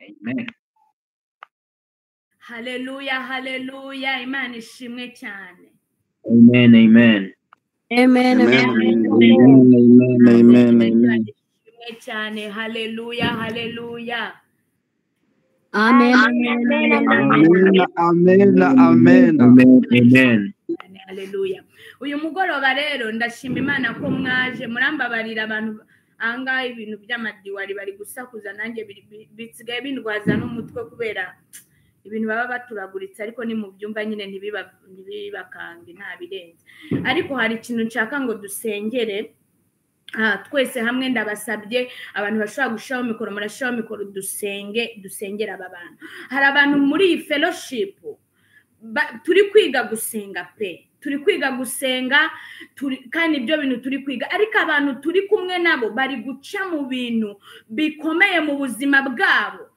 Amen. Hallelujah, hallelujah. Imana ishimwe cyane. Amen, amen. Amen, Amen, amen. amen, amen, amen. Ishimwe cyane. Hallelujah, hallelujah. Amen, Amen, amen. Amen, amen, amen. Amen, amen. Hallelujah. Uyu mugoroba rero ndashima Imana ko mwaje, murambabarira abantu Ahangaha ibintu by'amadiwari bari gusakuza, nanjye bisigaye bindwaza n'umutwe kubera ibintu baba baturaguritse, ariko ni mu byumva nyine ntibibakange, nta birenze. Ariko hari ikintu nshaka ngo dusengere twese hamwe. Ndabasabye, abantu bashobora gushiraho mikoro, murashiraho mikoro, dusenge, dusengere aba bantu. Hari abantu muri iyi fellowship turi kwiga gusenga pe, turi kwiga gusenga kandi ibyo bintu turi kwiga, ariko abantu turi kumwe nabo bari guca mu bintu bikomeye mu buzima bwabo.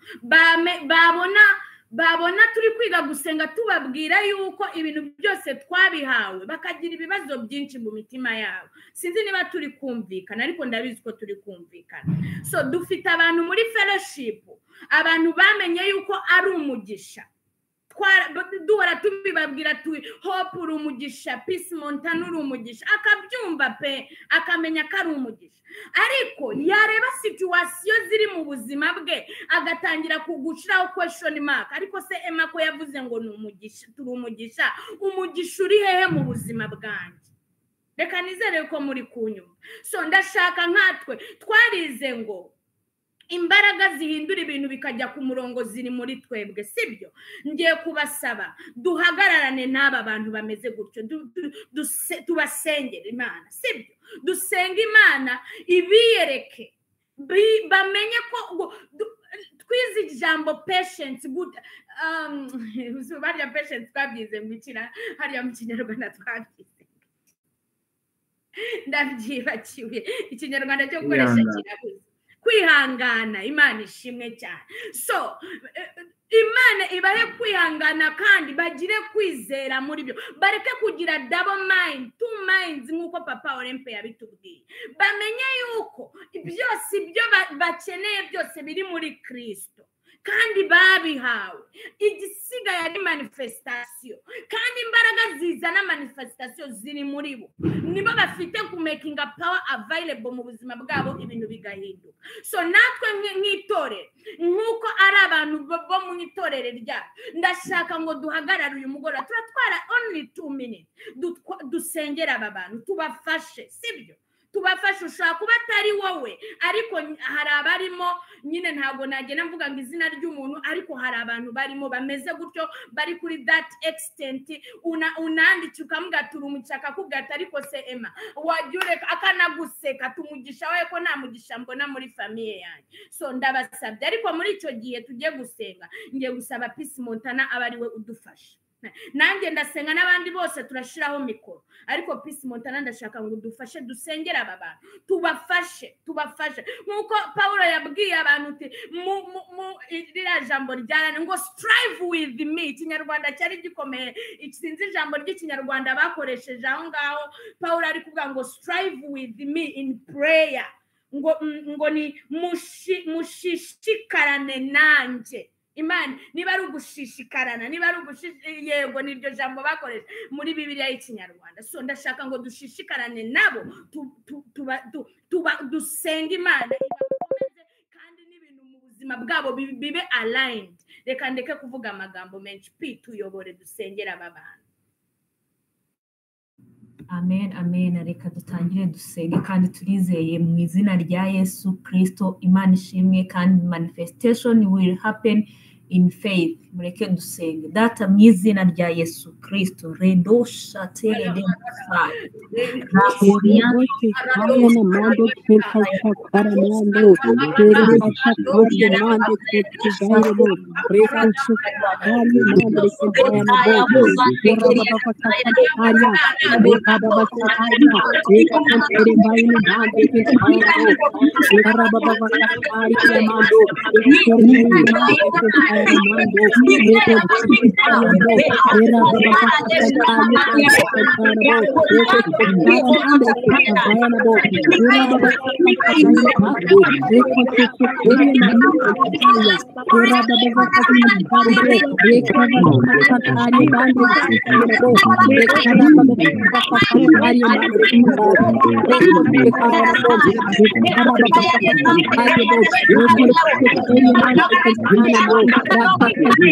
Babona turi kwiga gusenga, tubabwira yuko ibintu byose twabihawe, bakagira ibibazo byinshi mu mitima yabo. Sinzi niba turi kumvikana, ariko ndabizi ko turi kumvikana. So dufite abantu muri fellowship, abantu bamenye yuko ari umugisha. Duhora tubibabwira, Hope uri umugisha, Peace Montana uri umugisha, akabyumva pe, akamenya ko ari umugisha, ariko yareba situation ziri mu buzima bwe agatangira kugushiraho question mark. Ariko se Emma ko yavuze ngo ni umugisha, turi umugisha, umugisha uri hehe mu buzima bwanjye? Reka nizere ko muri kunyuma. So ndashaka nkatwe twarize ngo imbaraga zihindura ibintu bikajya ku murongo ziri muri twebwe, sibyo? Ngiye kubasaba duhagararane n'aba bantu bameze gutyo, tubasengere Imana, sibyo? Dusenge Imana ibiyereke, bamenye ko twize ijambo patience. Good, barya patience twabyize mu kira hariya mu Kinyarwanda twabyize, ndabyibakiwe, Ikinyarwanda cyo gukoresha kirabuze. Kwihangana, Imana ishimwe cyane. So Imana ibahe kwihangana kandi bagire kwizera muri byo, bareke kugira double mind, two minds, nk'uko Papa Olempe yabitubwiye. Bamenye yuko byose ibyo bakeneye byose biri muri Kristo kandi babihawe, igisigaye ari manifestation, kandi imbaraga zizana manifestation ziri muri bo. Nibo bafite kumakinga power available mu buzima bwabo, ibintu bigahinduka. So natwe nk'itorero, nk'uko ari abantu bo mu itorero ryacu, ndashaka ngo duhagarare uyu mugoroba, turatwara only 2 minutes, dusengere aba bantu, tubafashe, sibyo? Tubafashe. Ushobora kuba atari wowe, ariko hari abarimo nyine. Ntabwo nagenda mvuga ngo izina ry'umuntu, ariko hari abantu barimo bameze gutyo, bari kuri that extent. Unanditse ukamubwira turi umugisha, akakubwira ati: "Ariko se Emma, wajya ureka?" Akanaguseka, tumugisha we ko nta mugisha mbona muri famille yanjye. So ndabasabye, ariko muri icyo gihe tugiye gusenga, ngiye gusaba Peace Montana aba ari we udufasha. Nanjye ndasenga, n'abandi bose turashiraho mikoro, ariko Peace Montana ndashaka ngo udufashe dusengere aba bantu, tubafashe, tubafashe nk'uko Paul yabwiye abantu uti mu ririya jambo ryarane ngo "strive with me". Ikinyarwanda cyari gikomeye, sinzi ijambo ry'Ikinyarwanda bakoresheje aho ngaho. Paul ari kuvuga ngo "strive with me in prayer", ngo ni mushishikarane nanjye. Imana, niba ari ugushishikarana, niba ari yego, niryo jambo bakoresha muri Bibiliya y'Ikinyarwanda. So ndashaka ngo dushishikarane nabo, dusenge Imana ibakomeze kandi n'ibintu mu buzima bwabo bibe aligned. Reka ndeke kuvuga amagambo menshi. Pi, tuyobore dusengere aba bantu. Amen, amen. Reka dutangire dusenge, kandi turizeye mu izina rya Yesu Kristo. Imana ishimwe, kandi manifestation will happen in faith. Mureke dusenge. Data, mu izina rya Yesu Kristo, rendo shatere de Kaya mando kekasha karamando kekasha mando kekasha rekasha kali mando kekaya bo kaya baba kaya rekasha mando kekaya bo baba kaya mando kekaya mando kekaya bo era baba kaya.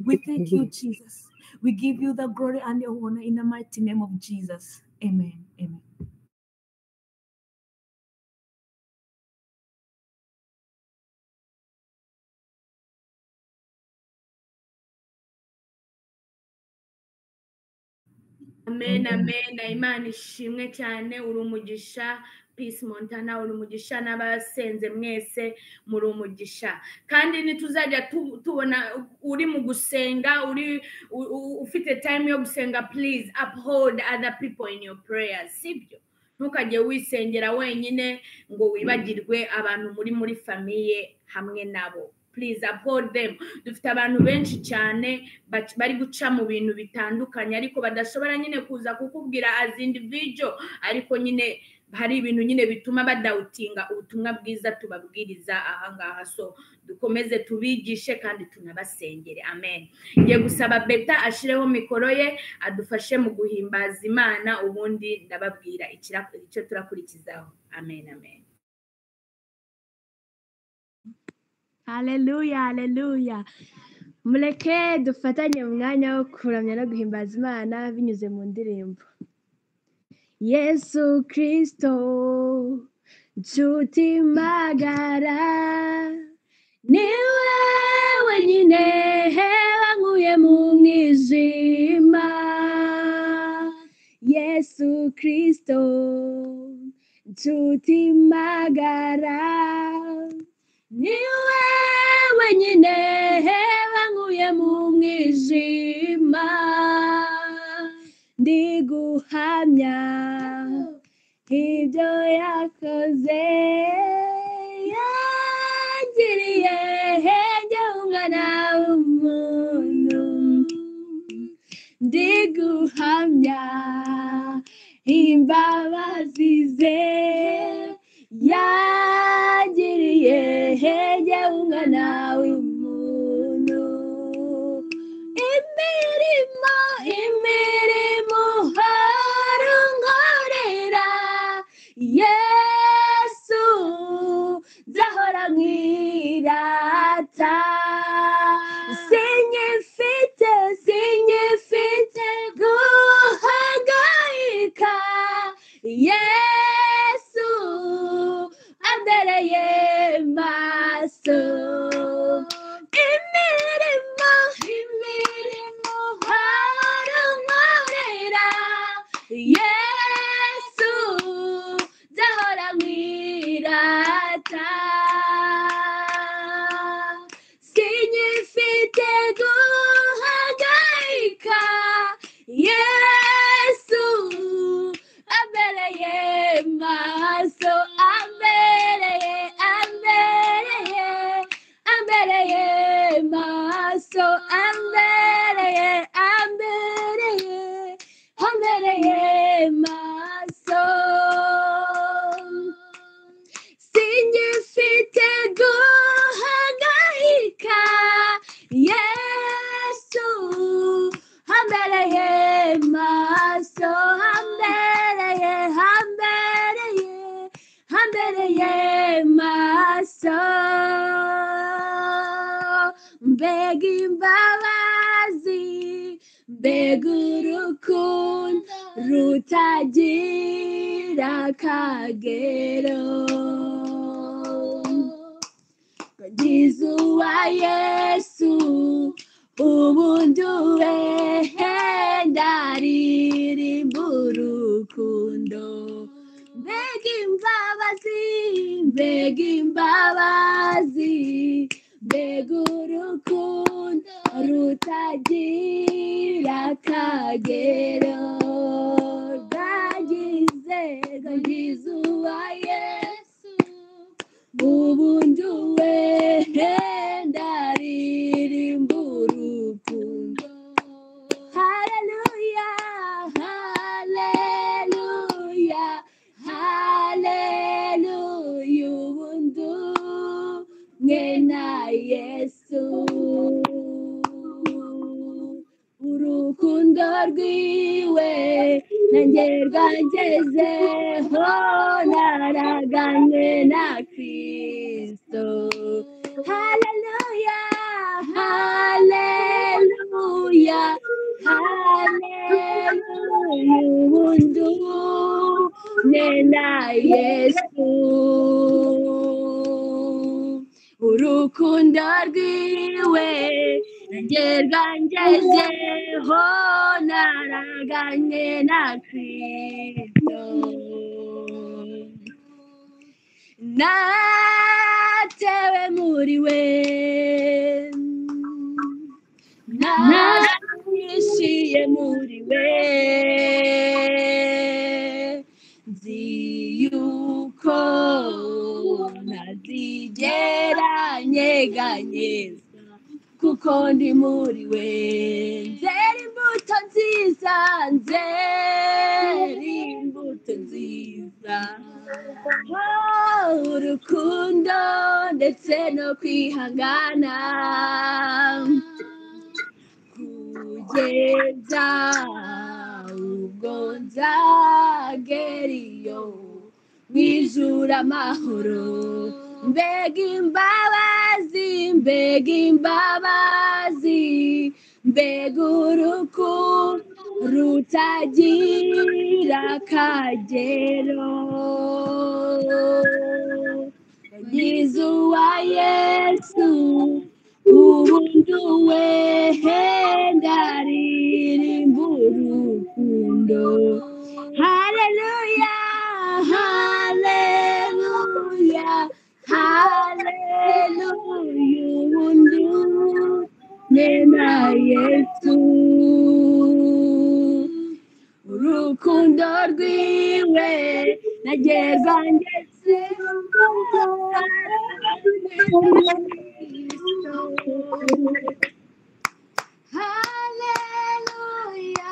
We thank you, Jesus. We give you the glory and the honor in the mighty name of Jesus. Amen. Amen. Amen, amen. Imana ishimwe cyane. Uri umugisha Peace Montana, uri umugisha n'abasenze mwese muri umugisha. Kandi nituzajya tubona uri mu gusenga, uri ufite time yo gusenga, please uphold other people in your prayers, sibyo? Ntukajye wisengera wenyine ngo wibagirwe abantu muri famille hamwe nabo. Please uphold them. Dufite abantu benshi cyane bari guca mu bintu bitandukanye, ariko badashobora nyine kuza kukubwira as individual, ariko nyine hari ibintu nyine bituma badawutinga ubutumwa bwiza tubabwiriza ahangaha. So dukomeze tubigishe kandi tunabasengere. Amen. Ngiye gusaba Beta ashireho mikoro ye adufashe mu guhimbaza Imana, ubundi ndababwira icyo turakurikizaho. Amen, amen. Haleluya, haleluya. Mureke dufatanye mu mwanya wo kuramya no guhimbaza Imana binyuze mu ndirimbo. Yesu Kristo nshuti magara, niwe wenyine wankuye mu mwijima. Yesu Kristo nshuti magara, niwe wenyine wankuye mu mwijima. Ndi guhamya ibyo yakoze, yangiriye njye umwana w'umuntu. Ndi guhamya imbabazi ze, yangiriye njye umwana w'umuntu. Imirimo, imirimo harunkorera, nkwirata. Sinyifite, sinyifite guhangayika, Yesu ambereye maso. Imirimo, imirimo arankorera, Yesu nzahora nkwirata. Sinyifite guhangayika, Yesu ambereye maso, ambereye, ambereye, ambereye maso, ambereye, ambereye, ambereye maso. Sinyifite guhangayika, Yesu ambereye maso, ambereye, ambereye, ambereye maso. Mbega imbabazi, mbega urukundo rutagira akagero, ngize uwa Yesu ubu nduwe, ndaririmba urukundo. Mbega imbabazi, mbega imbabazi, mbega urukundo rutagira akagero, rwagize, rwagize uwa Yesu ubu nduwe, ndaririmba urukundo. Haleluya, haleluya, haleluya, ubu ndumwe na Yesu. Urukundo rwiwe nanjye rwangezeho, naraganye na Kristo. Haleluya, haleluya, haleluya, ubu ndumwe na Yesu. Urukundo rwiwe nanjye rwangezeho, naraganye na Kristo. Natewe muri we, nashishiye muri we, nzi yuko ntazigera nyeganyeza, kuko ndi muri we. Nzera imbuto nziza, nzera imbuto nziza, oh, urukundo ndetse no kwihangana, kugeza ubwo nzagera iyo mu ijuru amahoro. Mbega imbabazi, mbega imbabazi, mbega urukundo rutagira akagero, yagize uwa Yesu ubu nduwe, ndaririmba urukundo. Haleluya, haleluya, haleluya, ubu ndumwe na Yesu. Urukundo rwiwe nanjye rwangezeho, Haleluya,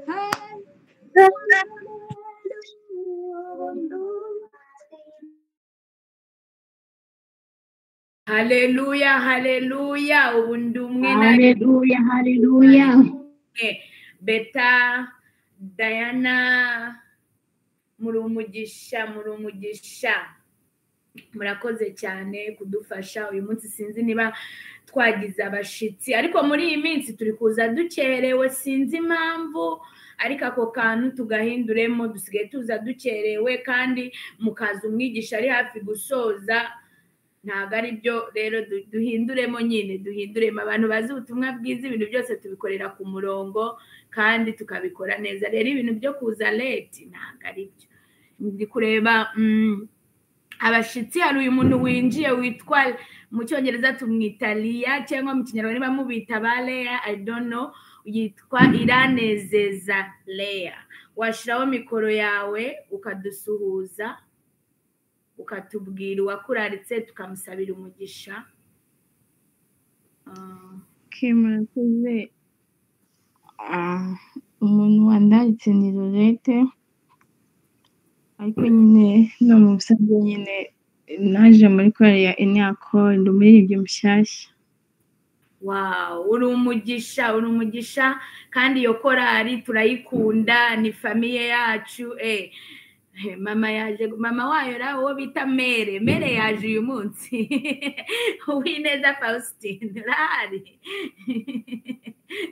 haleluya. Haleluya, haleluya, ubu ndi umwe na Haleluya, haleluya. Beta, Diana, muri umugisha, muri umugisha. Murakoze cyane kudufasha uyu munsi. Sinzi niba twagize abashitsi, ariko muri iyi minsi turi kuza dukerewe, sinzi impamvu, ariko ako kantu tugahinduremo. Dusigaye tuza dukerewe kandi mukaza umwigisha ari hafi gusoza, ntabwo ari byo. Rero duhinduremo nyine, duhinduremo. Abantu bazi ubutumwa bwiza, ibintu byose tubikorera ku murongo kandi tukabikora neza. Rero ibintu byo kuza late ntabwo ari byo. Ndi kureba abashitsi, hari uyu muntu winjiye witwa, mu Cyongereza tumwita Liya, cyangwa mu Kinyarwanda niba mubita ba Leya, I don't know, yitwa Iranezeza Leya. Washyiraho mikoro yawe ukadusuhuza, ukatubwira uwakuraritse, tukamusabira umugisha. Okay, murakoze. Umuntu wandaritse ni Lorette, ariko nyine no mu busanzwe nyine naje muri korali ya Eniako, ndi umuririmbyi mushyashya. Wow, uri umugisha, uri umugisha. Kandi iyo korali turayikunda, ni famille yacu. Mama yaje, mama wayo ra uwo bita Mere, Mere yaje uyu munsi. Uwineza Faustin urahari?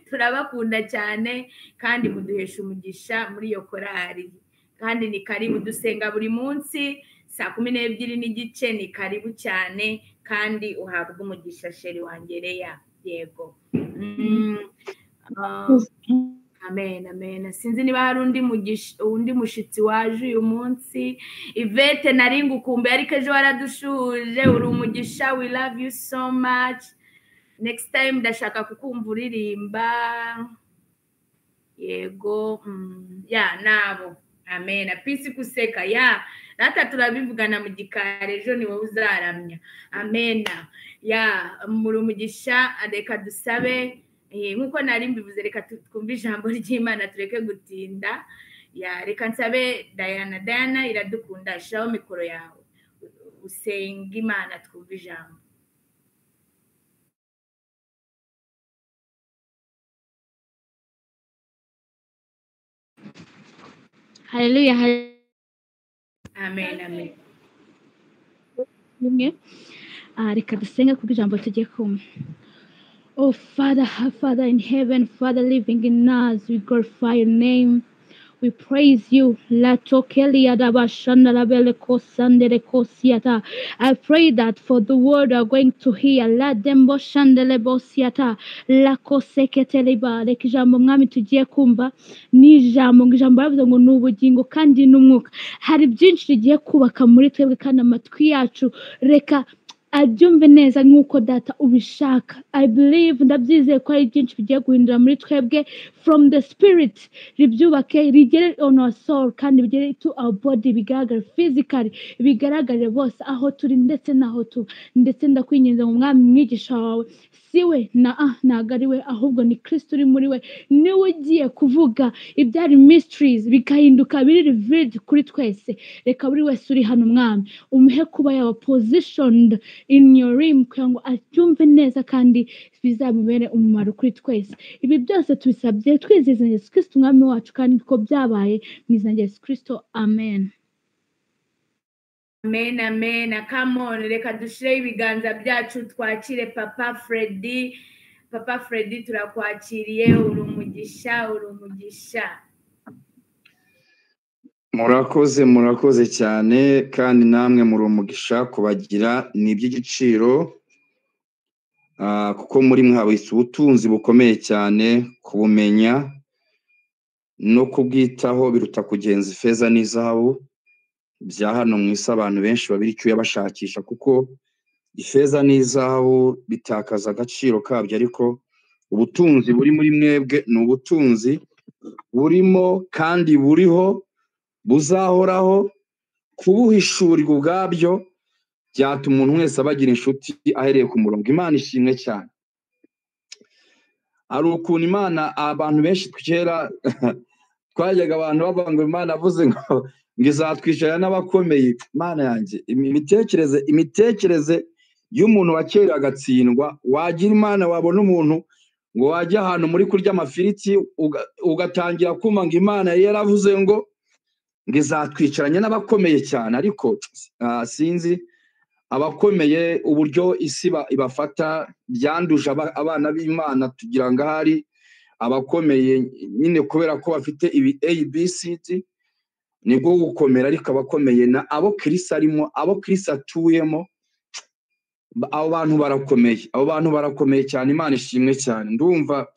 Turabakunda cyane kandi muduhesha umugisha muri iyo korali. Kandi ni karibu, dusenga buri munsi 12:30, ni karibu cyane kandi uhabwa umugisha, chérie wanjye Leya. Yego. Amen, amen. Sinzi niba hari undi mugisha, undi mushitsi waje uyu munsi. Yvette, nari ngukumbuye, ariko ejo waradushuhuje. Uri umugisha, we love you so much. Next time ndashaka kukumva uririmba. Yego. Ya nabo. Amen. Peace kuseka ya rata, turabivugana mu gikari, ejo ni wowe uzaramya. Amen. Ya muri umugisha. Reka dusabe. Nk'uko nari mbivuze, reka twumve ijambo ry'Imana, tureke gutinda. Ya reka nsabe Diana. Diana Iradukunda, shiraho mikoro yawe usenga Imana, twumve ijambo. Haleluya, haleluya. Amen, amen. Rimwe. Reka dusenge kubw'ijambo tugiye kumva. Oh Father, our Father in heaven, Father living in us, we glorify your name. We praise you. I pray that for the word we are going to hear, reka ijambo Mwami tugiye kumva ni ijambo, ngo ijambo baravuze ngo ni ubugingo kandi n'umwuka. Hari byinshi rigiye kubaka muri twebwe, kandi amatwi yacu reka abyumve neza nk'uko Data ubishaka. I believe, ndabyizeye ko hari byinshi bigiye guhindura muri twebwe from the spirit, ribyubake, rigere on our soul kandi bigere to our body, bigaragare physically, bigaragarire bose aho turi ndetse n'aho tuba. Ndetse ndakwinginze ngo Mwami, mwigisha wawe si we na a ntabwo ari we, ahubwo ni Kristo uri muri we, niwe ugiye kuvuga ibyari mysteries bigahinduka biri revealed kuri twese. Reka buri wese uri hano, Mwami, umuhe kuba yaba positioned in your realm kugira ngo abyumve neza kandi bizamubere umumaro kuri twese. Ibi byose tubisabye twizeza Yesu Kristo Umwami wacu, kandi ko byabaye mu izina rya Yesu Kristo, amen. Amen, amen. Come on, reka dushireho ibiganza byacu twakire Papa Freddy. Papa Freddy, turakwakiriye, uri umugisha, uri umugisha. Murakoze, murakoze cyane, kandi namwe muri umugisha. Kubagira ni iby'igiciro, kuko muri mwabitse ubutunzi bukomeye cyane. Kubumenya no kubwitaho biruta kugenza ifeza n'izahabu bya hano mu isi. Abantu benshi babiri icyuya bashakisha, kuko ifeza n'izahabu bitakaza agaciro kabyo, ariko ubutunzi buri muri mwebwe ni ubutunzi burimo kandi buriho, buzahoraho. Kubuhishurirwa ubwabyo byatuma umuntu wese abagira inshuti ahereye ku murongo. Imana ishimwe cyane. Hari ukuntu Imana, abantu benshi kera twajyaga abantu bavuga ngo Imana avuze ngo izatwicarana n'abakomeye. Imana yanjye, imitekerereze y'umuntu wa kera agatsindwa, wagira Imana wabona umuntu ngo wajya ahantu muri kurya amafiriti, ugatangira kumva ngo Imana yari yaravuze ngo izatwicaranye n'abakomeye cyane. Ariko sinzi, Abakomeye uburyo isi ibafata byanduje abana b'Imana, tugira ngo ahari abakomeye nyine kubera ko bafite ibi ABCD nibwo gukomera, ariko abakomeye na abo Kristo arimo, abo Kristo atuyemo, abo bantu barakomeye, abo bantu barakomeye cyane. Imana ishimwe cyane. Ndumva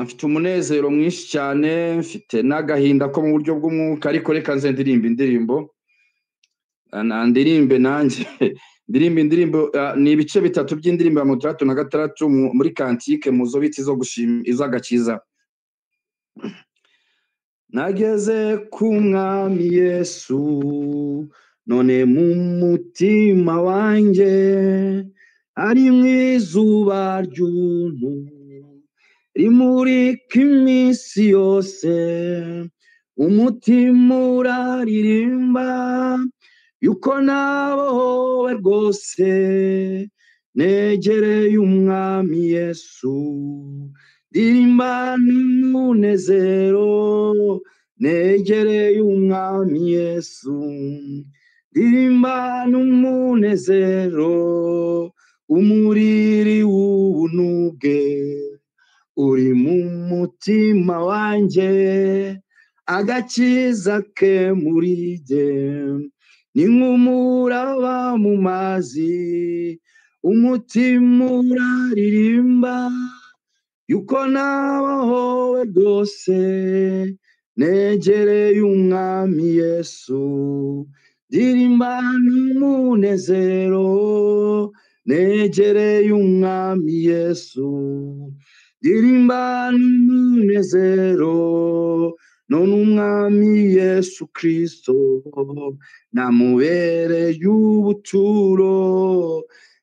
mfite umunezero mwinshi cyane, mfite n'agahinda ko mu buryo bw'umwuka, ariko reka nze ndirimbe indirimbo, ndirimbe nanjye ndirimbe indirimbo. Ni ibice bitatu by'indirimbo ya 66 muri kantike mu zo biti zo gushima iz'agakiza. Nageze ku Mwami Yesu none mu mutima wanjye ari mu izuba ry'ubuntu rimurika iminsi yose, umutima uraririmba yuko nabohowe rwose, negereye Umwami Yesu ndirimba n'umunezero, negereye Umwami Yesu ndirimba n'umunezero, umuriri w'ubuntu bwe uri mu mutima wanjye, agakiza ke muri jye ni nk'umuraba mu mazi, umutima uraririmba yuko nabohowe rwose, negereye Umwami Yesu ndirimba n'umunezero, negereye Umwami Yesu ndirimba n'umunezero, none Umwami Yesu Kristo namubereye ubuturo,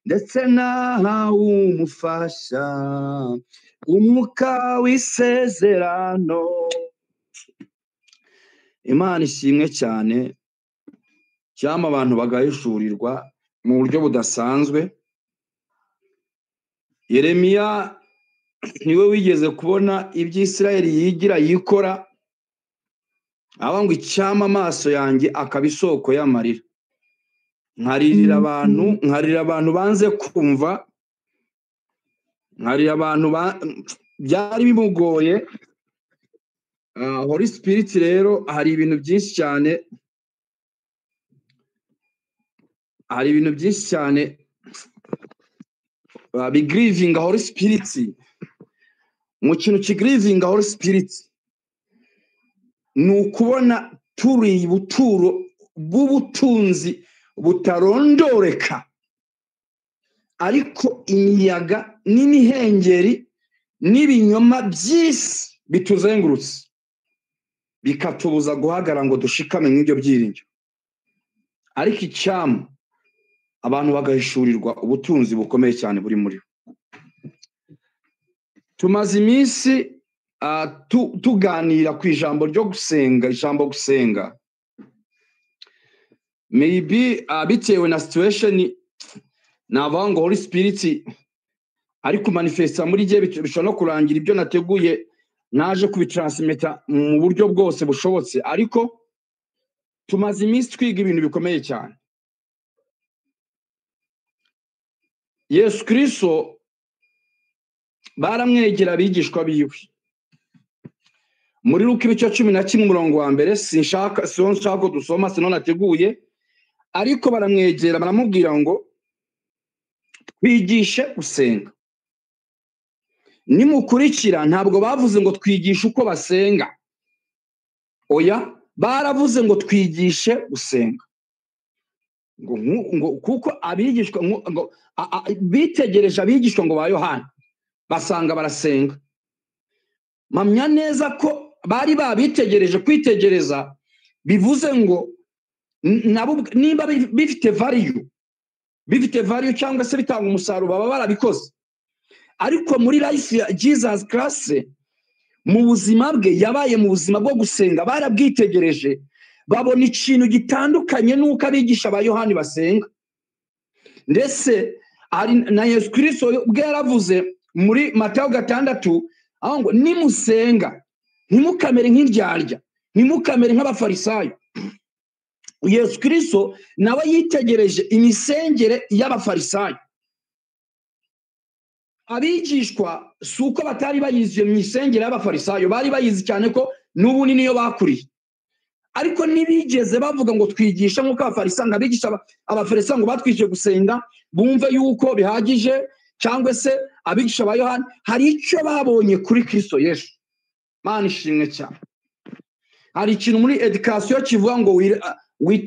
ndetse nahawe umufasha umwuka w'isezerano. Imana ishimwe cyane. Cyangwa abantu bagahishurirwa mu buryo budasanzwe. Yeremiya niwe wigeze kubona iby'Isirayeli yigira yikora, aba ngo icyama amaso yanjye akaba isoko y'amarira, nkaririra abantu, nkarira abantu banze kumva, nkarira abantu byari bimugoye. Holy Spirit rero hari ibintu byinshi cyane, hari ibintu byinshi cyane bigrivinga Holy Spirit. Mu kintu kigrivinga Holy Spirit ni ukubona turi ubuturo bw'ubutunzi butarondoreka, ariko imiyaga n'imihengeri n'ibinyoma by'isi bituzengurutse bikatubuza guhagarara ngo dushikame nk'ibyo byiringiro. Ariko icyama abantu bagahishurirwa ubutunzi bukomeye cyane buri muri bo. Tumaze iminsi tuganira ku ijambo ryo gusenga, ijambo gusenga maybe bitewe na situation navuga ngo Holy Spirit ari kumanifesta muri gihe bishobora no kurangira ibyo nateguye naje kubitransmita mu buryo bwose bushobotse, ariko tumaze iminsi twiga ibintu bikomeye cyane. Yesu Kristo baramwegera abigishwa biwe muri Luka ibice 11 umurongo wa mbere, sinshaka sinshaka ko dusoma sino nateguye, ariko baramwegera baramubwira ngo twigishe gusenga. Nimukurikira ntabwo bavuze ngo twigishe uko basenga, oya, baravuze ngo twigishe gusenga, ngo kuko abigishwa ngo bitegereje abigishwa ngo ba Yohana basanga barasenga. Mpamya neza ko bari babitegereje. Kwitegereza bivuze ngo nabo niba bifite value, bifite value cyangwa se bitanga umusaruro baba barabikoze. Ariko muri life ya Jesus Christ, mu buzima bwe yabaye mu buzima bwo gusenga, barabwitegereje babona ikintu gitandukanye n'uko abigisha ba Yohani basenga. Ndetse na Yesu Kristo ubwe yaravuze muri Matayo 6 aho ngo nimusenga ntimukamere nk'indyarya, ntimukamere nk'abafarisayo. Yesu Kristo nawe yitegereje imisengere y'abafarisayo. Abigishwa si uko batari bayizi iyo misengere y'abafarisayo, bari bayizi cyane ko n'ubundi niyo bakuriye, ariko ntibigeze bavuga ngo twigishe nk'uko abafarisayo, ngo abigisha abafarisayo ngo batwigishije gusenga bumve yuko bihagije, cyangwa se abigisha ba Yohana. Hari icyo babonye kuri Kristo Yesu. Mana ishimwe cyane. Hari ikintu muri education kivuga ngo we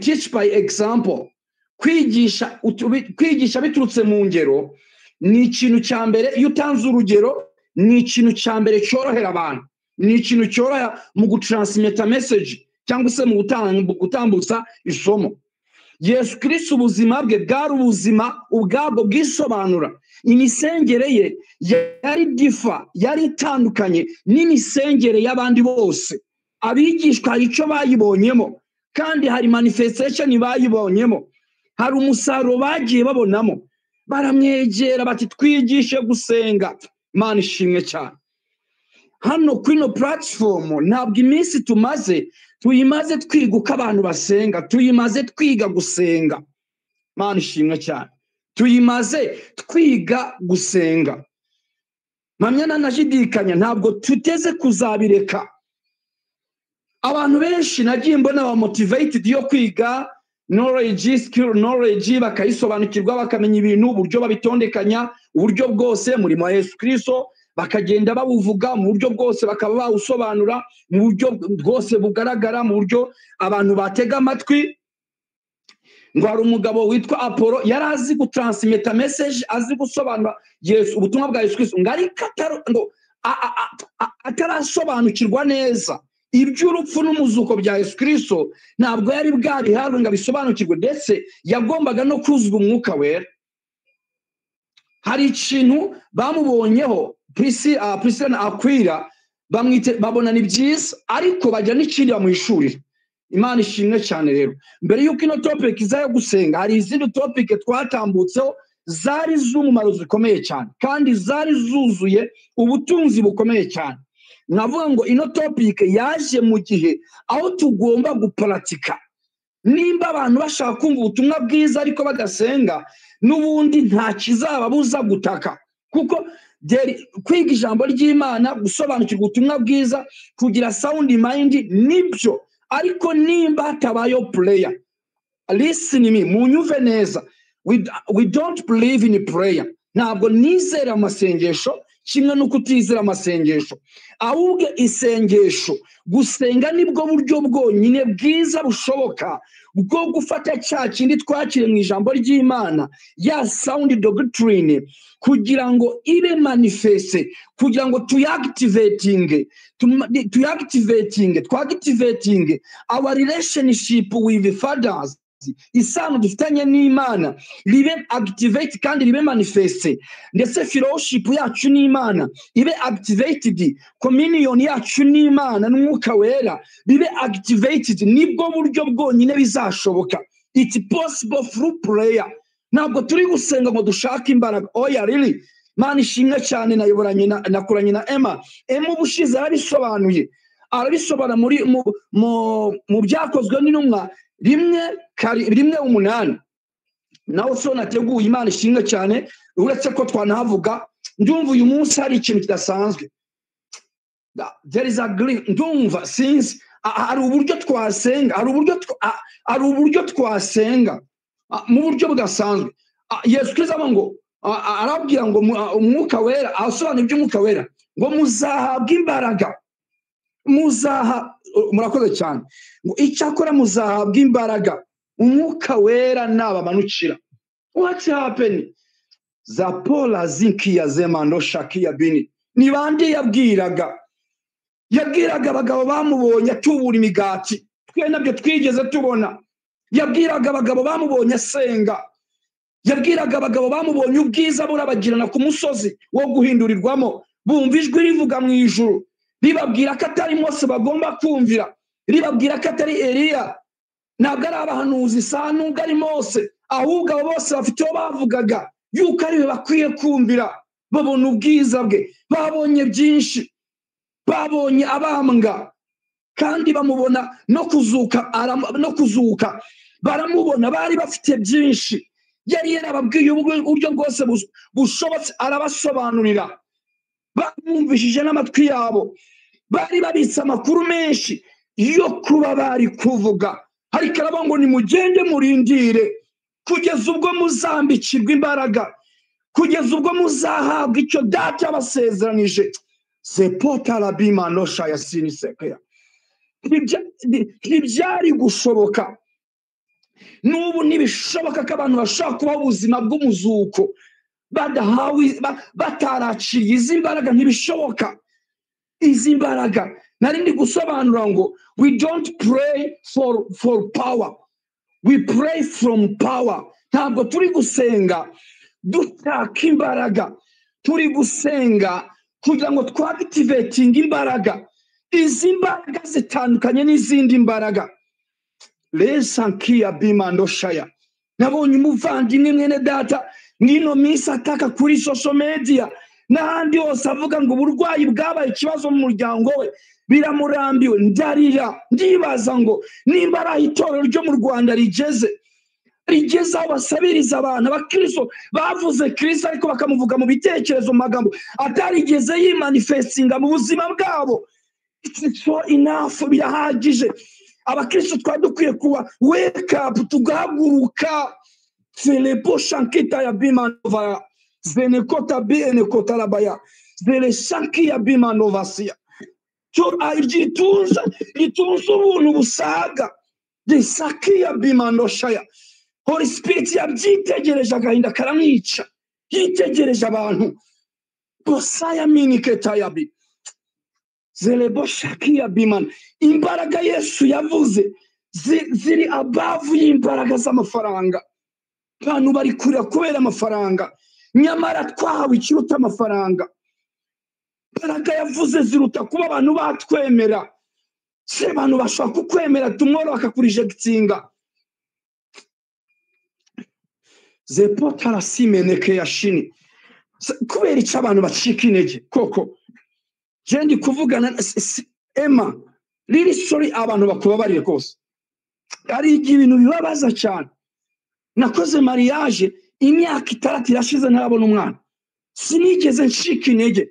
teach by example. Kwigisha biturutse mu ngero ni ikintu cya mbere. Iyo utanze urugero, ni ikintu cya mbere cyorohera abantu, ni ikintu cyorohera mu gutransmita message cyangwa se mu gutambutsa isomo. Yesu Kristo, ubuzima bwe bwari ubuzima ubwabwo bwisobanura. Imisengere ye yari different, yari itandukanye n'imisengere y'abandi bose. Abigishwa hari icyo bayibonyemo, kandi hari manifestation bayibonyemo, hari umusaruro bagiye babonamo. Baramwegera bati: "Twigishe gusenga." Imana ishimwe cyane. Hano kuri ino platform, ntabwo iminsi tumaze tuyimaze twiga uko abantu basenga, tuyimaze twiga gusenga. Imana ishimwe cyane. Tuyimaze twiga gusenga. Mpamya nanashidikanya, ntabwo tuteze kuzabireka. Abantu benshi nagiye mbona ba motivated yo kwiga knowledge, skill, knowledge, bakayisobanukirwa, bakamenya ibintu uburyo babitondekanya, uburyo bwose murimo wa Yesu Kristo bakagenda bawuvuga mu buryo bwose, bakaba bawusobanura mu buryo bwose bugaragara, mu buryo abantu batega amatwi. Ngo hari umugabo witwa Apollo, yari azi gutransmita message, azi gusobanura Yesu, ubutumwa bwa Yesu Kristo, ngo ariko ngo atarasobanukirwa neza iby'urupfu n'umuzuko bya Yesu Kristo. Ntabwo yari bwabihabwe ngo abisobanukirwe, ndetse yagombaga no kuzwa Umwuka Wera. Hari ikintu bamubonyeho, Priscilla na Akwila bamwite, babona ni byiza, ariko bagira n'ikindi bamuhishurira. Imana ishimwe cyane. Rero mbere y'uko ino topic iza yo gusenga, hari izindi topic twatambutseho zari z'umumaro zikomeye cyane, kandi zari zuzuye ubutunzi bukomeye cyane. Nkavuga ngo ino topic yaje mu gihe aho tugomba guparatika. Nimba abantu bashaka kumva ubutumwa bwiza ariko badasenga, n'ubundi nta kizababuza gutaka, kuko kwiga ijambo ry'Imana, gusobanukirwa ubutumwa bwiza, kugira sound mind nibyo, ariko nimba hatabayeho prayer, listen me, munyuve neza, we don't believe in prayer. Ntabwo nizera amasengesho kimwe n'uko utizera amasengesho. Ahubwo isengesho, gusenga, nibwo buryo bwonyine bwiza bushoboka bwo gufata cya kindi twakiriye mu ijambo ry'Imana, ya sound doctrine, kugira ngo ibe manifest, kugira ngo tuyactivatinge, twactivatinge our relationship with the fathers, isano dufitanye n'Imana ribe activate kandi ribe manifest, ndetse fellowship yacu n'Imana ibe activated, communion yacu n'Imana n'Umwuka Wera bibe activated. Nibwo buryo bwonyine bizashoboka. It's possible through prayer. Ntabwo turi gusenga ngo dushake imbaraga, oya, really. Mana ishimwe cyane. Nayoboranye na nakoranye na Emma. Emma ubushize arabisobanuye, arabisobanura muri mu Byakozwe n'Intumwa 1:1-8. Nawe so nateguye. Imana ishimwe cyane. Uretse ko twanahavuga, ndumva uyu munsi hari ikintu kidasanzwe. There is a ndumva since hari uburyo twasenga, hari uburyo twasenga mu buryo budasanzwe. Yesu Kristo avuga ngo arabwira ngo Umwuka Wera, asobanura iby'Umwuka Wera, ngo muzahabwa imbaraga, muzaha, murakoze cyane, ngo icyakora muzahabwa imbaraga Umwuka Wera nabamanukira. What happened? Za pola zinkiya zemando shakiya bini. Ni bande yabwiraga? Yabwiraga abagabo bamubonye atubura imigati, twe nabyo twigeze tubona. Yabwiraga abagabo bamubonye asenga. Yabwiraga abagabo bamubonye ubwiza burabagirana ku musozi wo guhindurirwamo, bumva ijwi rivuga mu ijuru ribabwira ko atari Mose bagomba kumvira, ribabwira ko atari Eliya, ntabwo ari abahanuzi, sa nubwo ari Mose, ahubwo abo bose bafite uwo bavugaga yuko ari we bakwiye kumvira. Babona ubwiza bwe, babonye byinshi, babonye abambwa. Kandi bamubona no kuzuka, no kuzuka baramubona, bari bafite byinshi. Yari yarababwiye uburyo bwose bushobotse, arabasobanurira, bamwumvishije n'amatwi yabo. Bari babitse amakuru menshi yo kuba bari kuvuga, ariko aravuga ngo nimugende murindire kugeza ubwo muzambikirwa imbaraga, kugeza ubwo muzahabwa icyo Data yabasezeranije. Sepota rabima nosha ya sinisekeya. Ntibyari gushoboka, n'ubu ntibishoboka ko abantu bashobora kubaho ubuzima bw'umuzuko badahawe, bataraciriye izi mbaraga. Ntibishoboka. Izi mbaraga nari ndi gusobanura ngo we don't pray for power, we pray from power. Ntabwo turi gusenga dushaka imbaraga, turi gusenga kugira ngo twactivatinge imbaraga. Izi mbaraga zitandukanye n'izindi mbaraga. Lesankiya bimandoshaya. Nabonye umuvandimwe mwene data mw'ino minsi ataka kuri social media n'ahandi hose, avuga ngo uburwayi bwabaye ikibazo mu muryango we, biramurambiwe. Ndarira, ndibaza ngo nimba ari aho itorero ryo mu Rwanda rigeze aho basabiriza abantu. Abakristo bavuze Kristo ariko bakamuvuga mu bitekerezo, mu magambo atarigeze yimanifestinga mu buzima bwabo. It's so enough, birahagije. Abakristo twari dukwiye kuba wake up, tugahaguruka. Selebo shankita ya bimanova zenekota bi enekota rabaya zele shanki ya bimanovasia. Gitunze ubuntu busaga desaki ya bimanoshaya. Holy Spirit yabyitegereje agahinda karamwica, yitegereje abantu bosaya miniketa yabi zelebo shaki ya biman. Imbaraga Yesu yavuze ziri abavu y'imbaraga z'amafaranga. Abantu bari kurira kubera amafaranga, nyamara twahawe ikiruta amafaranga. Imbaraga yavuze ziruta kuba abantu batwemera. Se abantu bashobora kukwemera tomorrow bakakurejectinga. Zepota rasimeneke yashini. Kubera icyo abantu bacika intege koko. Je ndi kuvugana Emma, riri sorry, abantu bakubabarire kose. Ari ibintu bibabaza cyane. Nakoze mariage imyaka 6 irashize ntarabona umwana. Sinigeze ncika intege,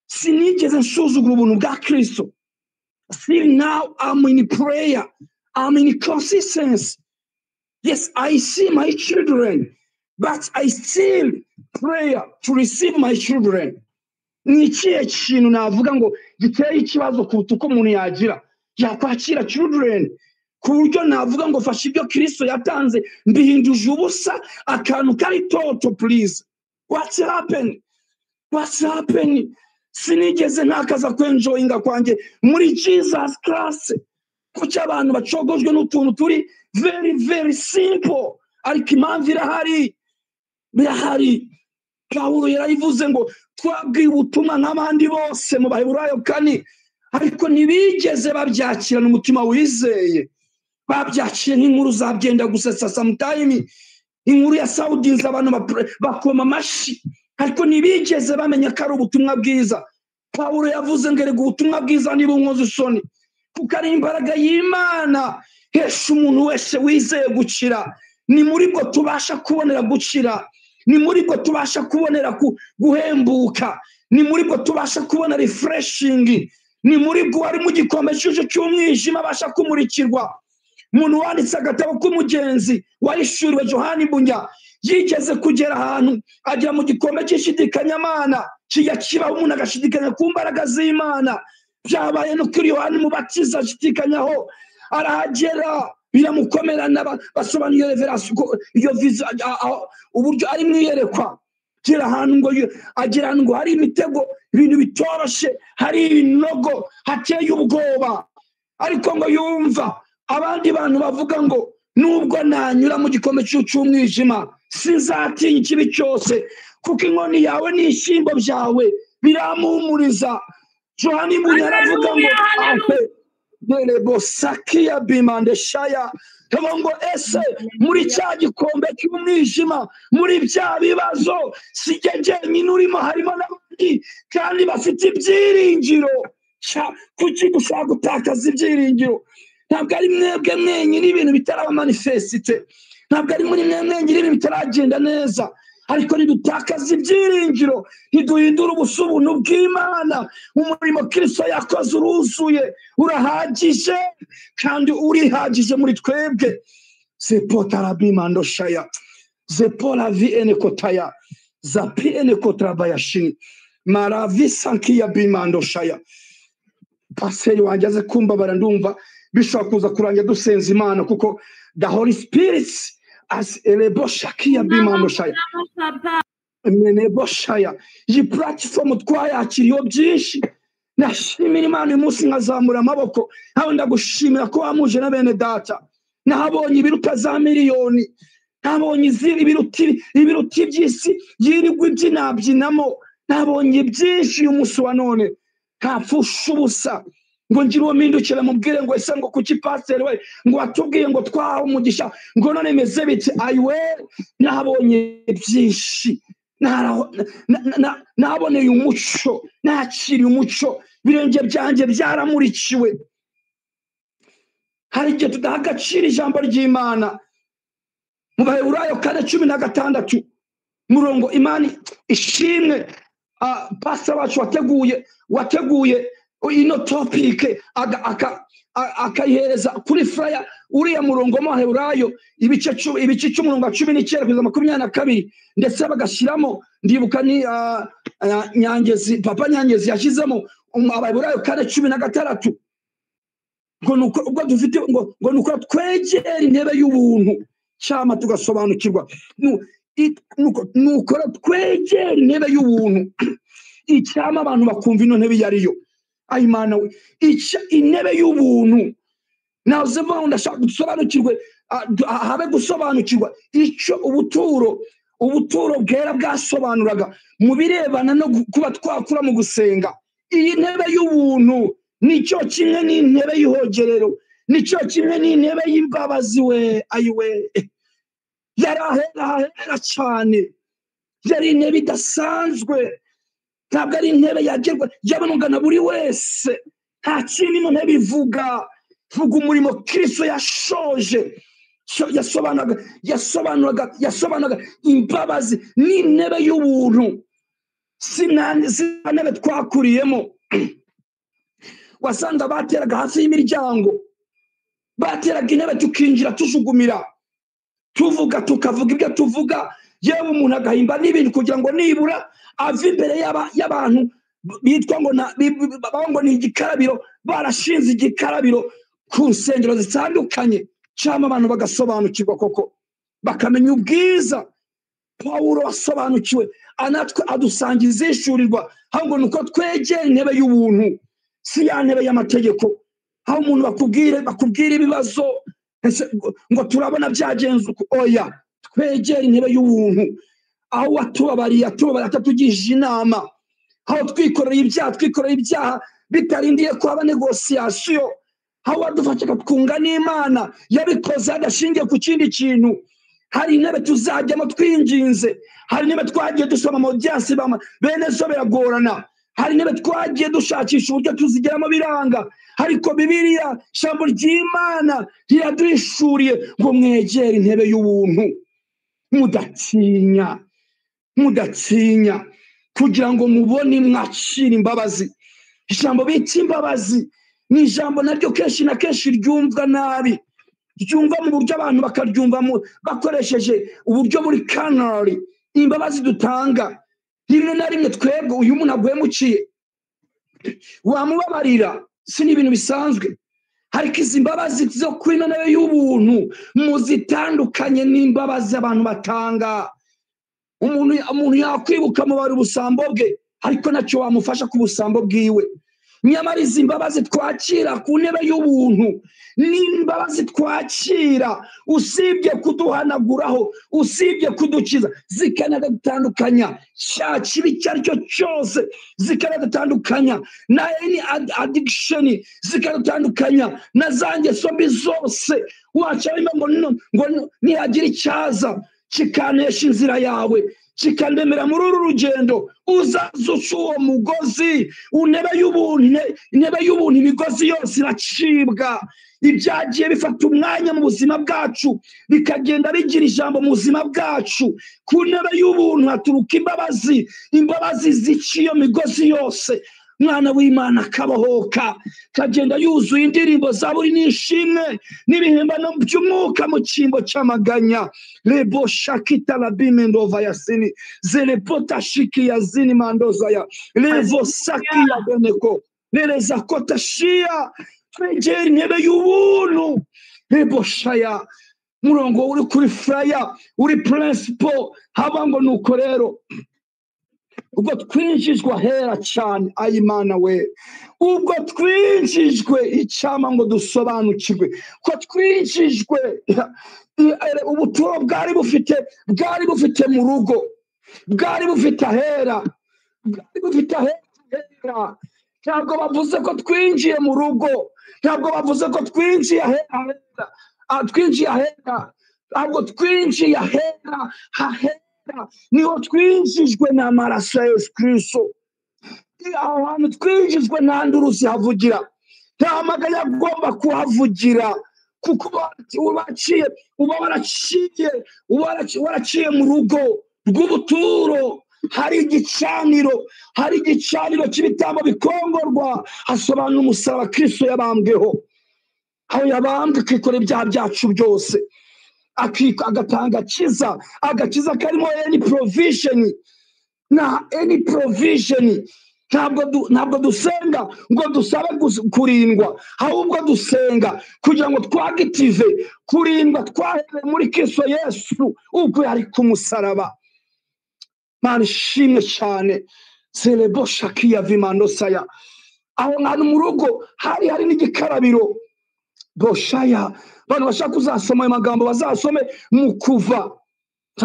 sinigeze nsuzugura ubuntu bwa Kristo. Still now I'm in prayer, I'm in consistency. Yes, I see my children, but I still pray to receive my children. Ni ikihe kintu navuga ngo giteye ikibazo kuruta uko umuntu yagira yakwakira children, ku buryo navuga ngo fasha ibyo Kristo yatanze mbihinduje ubusa, akantu kari toto. Please, what's happened? What's happened? Sinigeze ntakaza kwenjoyinga kwanjye muri Jesus Christ. Kuki abantu bacogojwe n'utuntu turi very very simple, ariko impamvu irahari, birahari. Pawulo yarayivuze ngo twabwiye ubutumwa nk'abandi bose mu Baheburayo 4, ariko ntibigeze babyakirana umutima wizeye. Babyakiye nk'inkuru zabyenda gusetsa sometime, inkuru ya Saudinze abantu bakoma amashyi, ariko ntibigeze bamenya ko ari ubutumwa bwiza. Pawulo yavuze ngo erega ubutumwa bwiza niba unkoze isoni, kuko ari imbaraga y'Imana hesha umuntu wese wizeye gukira. Ni muri bwo tubasha kubonera gukira, ni muri bwo tubasha kubonera guhembuka, ni muri bwo tubasha kubona refreshing, ni muri bwo wari mu gikombe cy'umwijima abasha kumurikirwa. Umuntu wanditse agatabo k'umugenzi wahishuriwe Yohani Bunya yigeze kugera ahantu agera mu gikombe cy'ishidikanyamana, kijya kibaho umuntu agashidikanya ku mbaraga z'Imana. Byabaye no kuri Yohani Mubatiza ashidikanyaho, arahagera biramukomerana, basobanuye revelation iyo vision, uburyo ari mwiyerekwa. Agera ahantu ngo agera ngo hari imitego, ibintu bitoroshe, hari ibinogo, hateye ubwoba, ariko ngo yumva abandi bantu bavuga ngo nubwo nanyura mu gikombe cy'umwijima sinzatinya ikibi cyose, kuko inkoni yawe n'ishyimbo byawe birampumuriza. Yohani Bunya aravuga ngo ahe derebo sakiya bimande shaya, ngo ese muri cya gikombe cy'umwijima, muri bya bibazo, sijye jyenyine urimo, harimo n'abandi kandi bafite ibyiringiro. Kuki dushobora gutakaza ibyiringiro? Ntabwo ari mwebwe mwenyine ibintu bitaraba manifesite, ntabwo ari muri mwe mwenyine ibintu bitaragenda neza, ariko ntidutakaza ibyiringiro, ntiduhindura ubusubuntu bw'Imana. Umurimo Kristo yakoze uruzuye, urahagije kandi urihagije muri twebwe. Zepotarabimandosha zepolavi enekotaya zapi enekotrabayashini maravi sankiya bimandoshaya. Paseri wanjye aze kumbabara, ndumva bishobora kuza kurangira dusenza Imana, kuko the Holy Spirit as eleboshakiya bimandoshaya meneboshaya. Iyi platform twayakiriyeho byinshi. Nashimira Imana uyu munsi nkazamura amaboko, aho ndagushimira ko wamuje na bene data. Nahabonye ibiruta za miliyoni, nabonye ibiruta iby'isi yirirwa ibyinabyinamo, nabonye byinshi uyu munsi wa none. Ntapfusha ubusa ngo ngire uwo mpindukira mubwire ngo ese ngo kuki pasiteri we ngo watubwiye ngo twahawe umugisha ngo none meze bite? Ayiwe, nabonye byinshi, naboneye umuco, nakiriye umuco, ibirenge byanjye byaramurikiwe. Hari igihe tudaha agaciro ijambo ry'Imana. Mu Baheburayo 4:16 murongo, Imana ishimwe. Pastor wacu wateguye ino topic akayihereza kuri flyer uriya murongo mu Baheburayo ibice cy'umurongo wa 19 kugeza 22, ndetse bagashyiramo, ndibuka ni Nyangezi, Papa Nyangezi yashyizemo Abaheburayo 4:16 ngo nuko ubwo dufite ngo nuko twegera intebe y'ubuntu cyama tugasobanukirwa. Nuko twegera intebe y'ubuntu icyama abantu bakumva ino ntebe yariyo. Ayimana we, intebe y'ubuntu naze mvuga ndashaka gusobanukirwe, habe gusobanukirwa icyo ubuturo bwera bwasobanuraga mu birebana no kuba twakura mu gusenga. Iyi ntebe y'ubuntu nicyo kimwe n'intebe y'ihogerero, nicyo kimwe n'intebe y'imbabazi we. Ayiwe, yari ahera cyane, yari intebe idasanzwe, ntabwo ari intebe yagerwa yabonwaga na buri wese. Nta kindi ino ntebe ivuga, vuga umurimo Kristo yashoje. Yasobanuraga imbabazi n'intebe y'ubuntu, si intebe twakuriyemo. Wasanga bateraga hafi y'imiryango, bateraga intebe tukinjira tujugumira, tuvuga tukavuga ibyo tuvuga, yewe umuntu agahimba n'ibintu kugira ngo nibura ave imbere y'abantu bitwa ngo ni igikarabiro, barashinze igikarabiro ku nsengero zitandukanye, cyangwa abantu bagasobanukirwa koko bakamenya ubwiza. Pawulo wasobanukiwe anatwe adusangiza ishurirwa, ahubwo nuko twegera intebe y'ubuntu, si ya ntebe y'amategeko aho umuntu bakubwira ibibazo ngo turabona byagenze uko. Oya, twegera intebe y'ubuntu aho watubabariye atubabariye atatugishije inama, aho twikoreye ibyaha bitarindiye ko haba negosiyasiyo, aho wadufasha twunga n'Imana yabikoze adashingiye ku kindi kintu. Hari intebe tuzajyamo twinginze, hari intebe twagiye dusoma mu byasi bene zo biragorana, hari intebe twagiye dushakisha uburyo tuzigeramo biranga, ariko Bibiliya ijambo ry'Imana riraduhishuriye ngo mwegere intebe y'ubuntu mudatinya, kugira ngo mubone mwakira imbabazi. Ijambo bita imbabazi ni ijambo naryo kenshi na kenshi ryumvwa nabi, ryumva mu buryo abantu bakaryumva bakoresheje uburyo buri kanari. Imbabazi dutanga rimwe na rimwe twebwe uyu muntu aguhemukiye wamubabarira, si n'ibintu bisanzwe, ariko izi mbabazi zo kuri ino ntebe y'ubuntu muzitandukanye n'imbabazi abantu batanga. Umuntu yakwibuka mubara ubusambo bwe, ariko nacyo wamufasha ku busambo bwiwe. Nyamara izi mbabazi twakira ku ntebe y'ubuntu ni imbabazi twakira usibye kuduhanaguraho, usibye kudukiza, zikanadutandukanya cya kibi icyo ari cyo cyose, zikanadutandukanya na any addiction, zikadutandukanya na za ngeso mbi zose. Waca ngo nihagira icyaza kikanesha inzira yawe, kikandemera muri uru rugendo. Uzaza uca uwo mugozi, intebe y'ubuntu, intebe y'ubuntu, imigozi yose iracibwa. Ibyagiye bifata umwanya mu buzima bwacu bikagenda bigira ijambo mu buzima bwacu. Ku ntebe y'ubuntu haturuka imbabazi, imbabazi zica iyo migozi yose. Mwana w'Imana akabohoka, kagenda yuzuye indirimbo za buri n'ishimwe n'ibihimbano by'umwuka mu cyimbo cy'amaganya. Lebo shakita labime ndova yasini zelepota shiki yazini mandozaya levo saki ya beneko nereza kota shia. Twegera intebe y'ubuntu lebo shaya. Murongo uri kuri flyer uri principal haba ngo nuko rero ubwo twinjijwe ahera cyane, ayimana we, ubwo twinjijwe icyama ngo dusobanukirwe ko twinjijwe ubuturo bwari bufite mu rugo, bwari bufite ahera, bwari bufite ahera. Ntabwo bavuze ko twinjiye mu rugo, ntabwo bavuze ko twinjiye ahera, twinjiye ahera, ntabwo twinjiye ahera hahera. Niho twinjijwe n'amaraso ya Yesu Kristo. Aho hantu twinjijwe nta nduru zihavugira, nta maganya agomba kuhavugira, kuko uba waraciye mu rugo rw'ubuturo. Hari igicaniro, hari igicaniro cy'ibitambo bikongorwa, hasobanura umusaraba Kristo yabambweho, aho yabambwe akikora ibyaha byacu byose, agatanga agakiza, agakiza karimo any provision na any provision. Ntabwo dusenga ngo dusabe kurindwa, ahubwo dusenga kugira ngo twagitive kurindwa twahereye muri Kristo Yesu ubwo yari ku musaraba. Mana ishimwe cyane. Selebo shakiya vimandosaya. Aho hantu mu rugo hari hari n'igikarabiro boshaya. Abantu bashaka kuzasoma ayo magambo bazasome mu Kuva.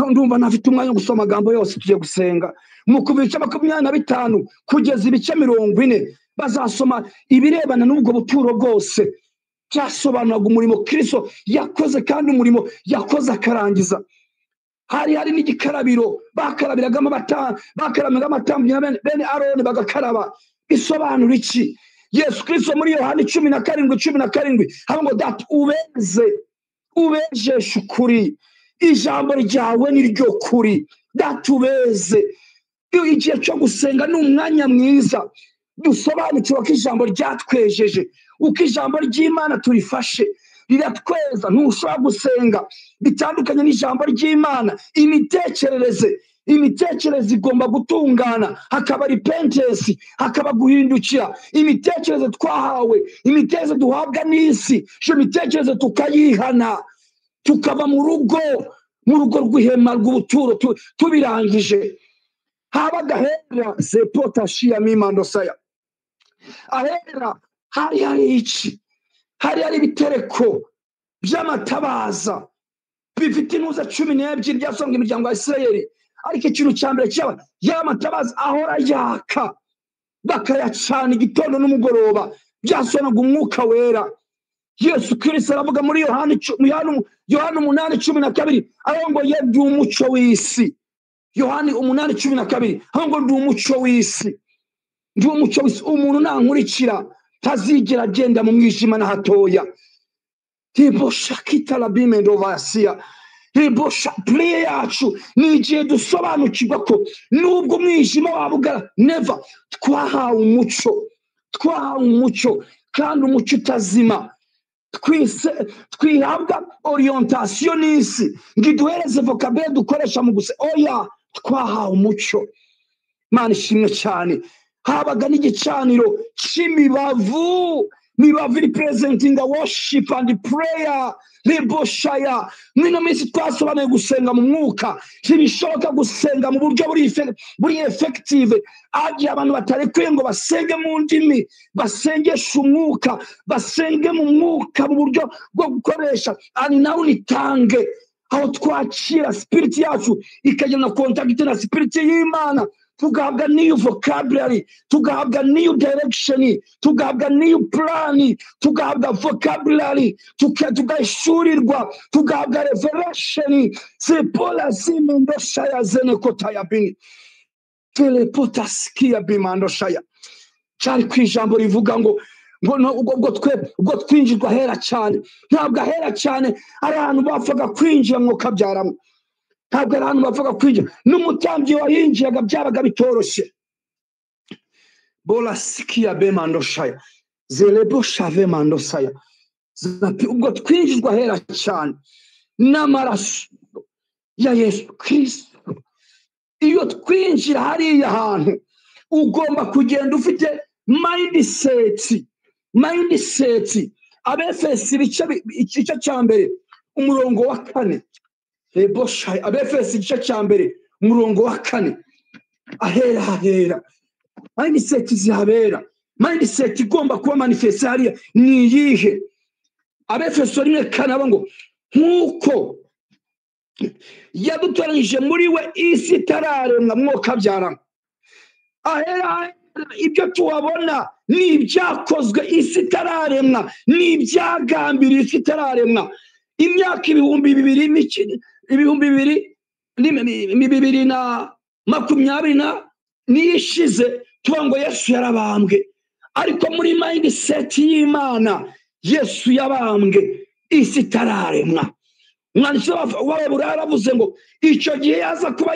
Ndumva ntafite umwanya wo gusoma amagambo yose, tugiye gusenga. Mu Kuva ibice 25 kugeza ibice 40 bazasoma ibirebana n'ubwo buturo bwose. Byasobanuraga umurimo Kristo yakoze, kandi umurimo yakoze akarangiza. Hari hari n'igikarabiro bakarabiragamo abatambyi bene Aroni bagakaraba. Bisobanura iki? Yesu Kristo muri Yohana 17:17 haba ngo data ubeze, ubejeshe ukuri, ijambo ryawe ni ryo kuri. Data ubeze. Igihe cyo gusenga ni umwanya mwiza dusobanukiwe ko ijambo ryatwejeje, uko ijambo ry'Imana turifashe riratweza. Ntushobora gusenga bitandukanye n'ijambo ry'Imana. Imitekerereze igomba gutungana, hakaba repentance, hakaba guhindukira. Imitekerereze twahawe, imitekerereze duhabwa n'isi, iyo mitekerereze tukayihana, tukava mu rugo rw'ihema rw'ubuturo tubirangije. Habaga ahera zepotashiya mimandosaya. Ahera hari hari iki? Hari hari ibitereko by'amatabaza bifite intuza 12 byasonga imiryango ya Isirayeli. Ariko ikintu cya mbere cyaba y'amatabaza ahora yaka, bakayacana igitondo n'umugoroba, byasonaga umwuka wera. Yesu Kristo aravuga muri Yohana 8:12 aho ngo ye ndi umuco w'isi. Yohana 8:12 aho ngo ndi umuco w'isi, ndi umuco w'isi, umuntu nankurikira tazigera agenda mu mwijima na hatoya. Tiboshakita labime ndovasia. Ribosha prayer yacu ni igihe dusobanukirwa ko nubwo umwijima wabugara, never twahawe umuco, twahawe umuco, kandi umuco utazima. Twihabwa orientation n'isi ngo iduhereze vocabulaire dukoresha mu gusa. Oya, twahawe umuco. Mana ishimwe cyane. Habaga n'igicaniro cy'imibavu, mibavu representing the worship and the prayer. Reboshaya. Mwino minsi twasobanuye gusenga mu mwuka, ntibishoboka gusenga mu buryo buri effective. Agiye abantu batarekuye ngo basenge mu ndimi, basengeshe umwuka, basenge mu mwuka mu buryo bwo gukoresha ani nawe unitange. Aho twakira spirit yacu ikagena contact na spirit y'Imana, tugahabwa new vocabulary, tugahabwa new direction, tugahabwa new plan, tugahabwa vocabulary, tugahishurirwa, tugahabwa revelation. Zipola zimendoshaya zenekotayabini telepotasikia bimandoshaya. Cyari ku ijambo rivuga ngo ubwo twinjirwa ahera cyane. Ntabwo ahera cyane ari ahantu bapfaga kwinjira mwuka byaramo, ntabwo ari ahantu bapfaga kwinjira, n'umutambyi wahinjiraga byabaga bitoroshye. Bola sikia bemandoshaya zelebo shave mandosaya. Ubwo twinjirwa ahera cyane n'amaraso ya Yesu Kristo. Iyo twinjira hariya hantu ugomba kugenda ufite mindset. Mindset. Abefesi igice cya mbere umurongo wa 4. Rebosha Abefesi igice cya mbere umurongo wa 4. Ahera ahera. Mindset zihabera. Mindset igomba kuba manifest hariya ni iyihe? Abefeso 1:4 ngo nkuko yadutoranyije muri we isi itararemwa mwoka byarama. Ahera ibyo tuwabona ni ibyakozwe isi itararemwa, ni ibyagambiriye isi itararemwa. Imyaka 2020 niyishize tuba ngo Yesu yarabambwe, ariko muri mindset y'Imana Yesu yabambwe isi itararemwa. Umwanditsi w'Abaheburayo yaravuze ngo icyo gihe yaza kuba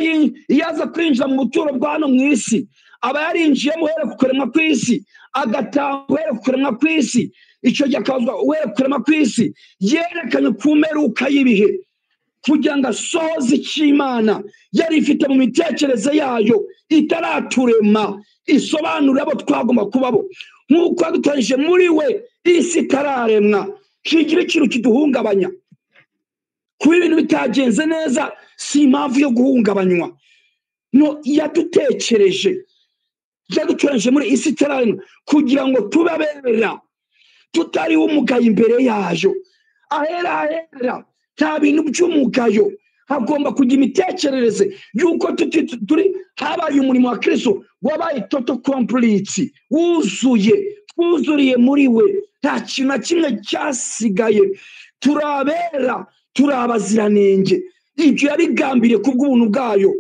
yaza kwinjira mu buturo bwa hano mu isi, aba yarinjiyemo uhereye ku kuremwa kw'isi, agatanga uhereye ku kuremwa kw'isi, icyo gihe akabazwa uhereye ku kuremwa kw'isi, yerekanye ku mperuka y'ibihe kugira ngo asohoze icyo Imana yari ifite mu mitekerereze yayo itaraturema, isobanura abo twagomba kubabo. Nk'uko yadutoranyije muri we isi itararemwa, kigira ikintu kiduhungabanya. Kuba ibintu bitagenze neza si impamvu yo guhungabanywa. No yadutekereje, yadutoranyije muri isi itararemwa kugira ngo tube abera, tutariho umugayo imbere yayo. Ahera ahera nta bintu by'umugayo, hagomba kujya imitekerereze y'uko turi habaye umurimo wa Kristo wabaye total complete, wuzuye, twuzuriye muri we, nta kintu na kimwe cyasigaye. Turabera, turabaziranenge. Ibyo yabigambiriye kubw'ubuntu bwayo.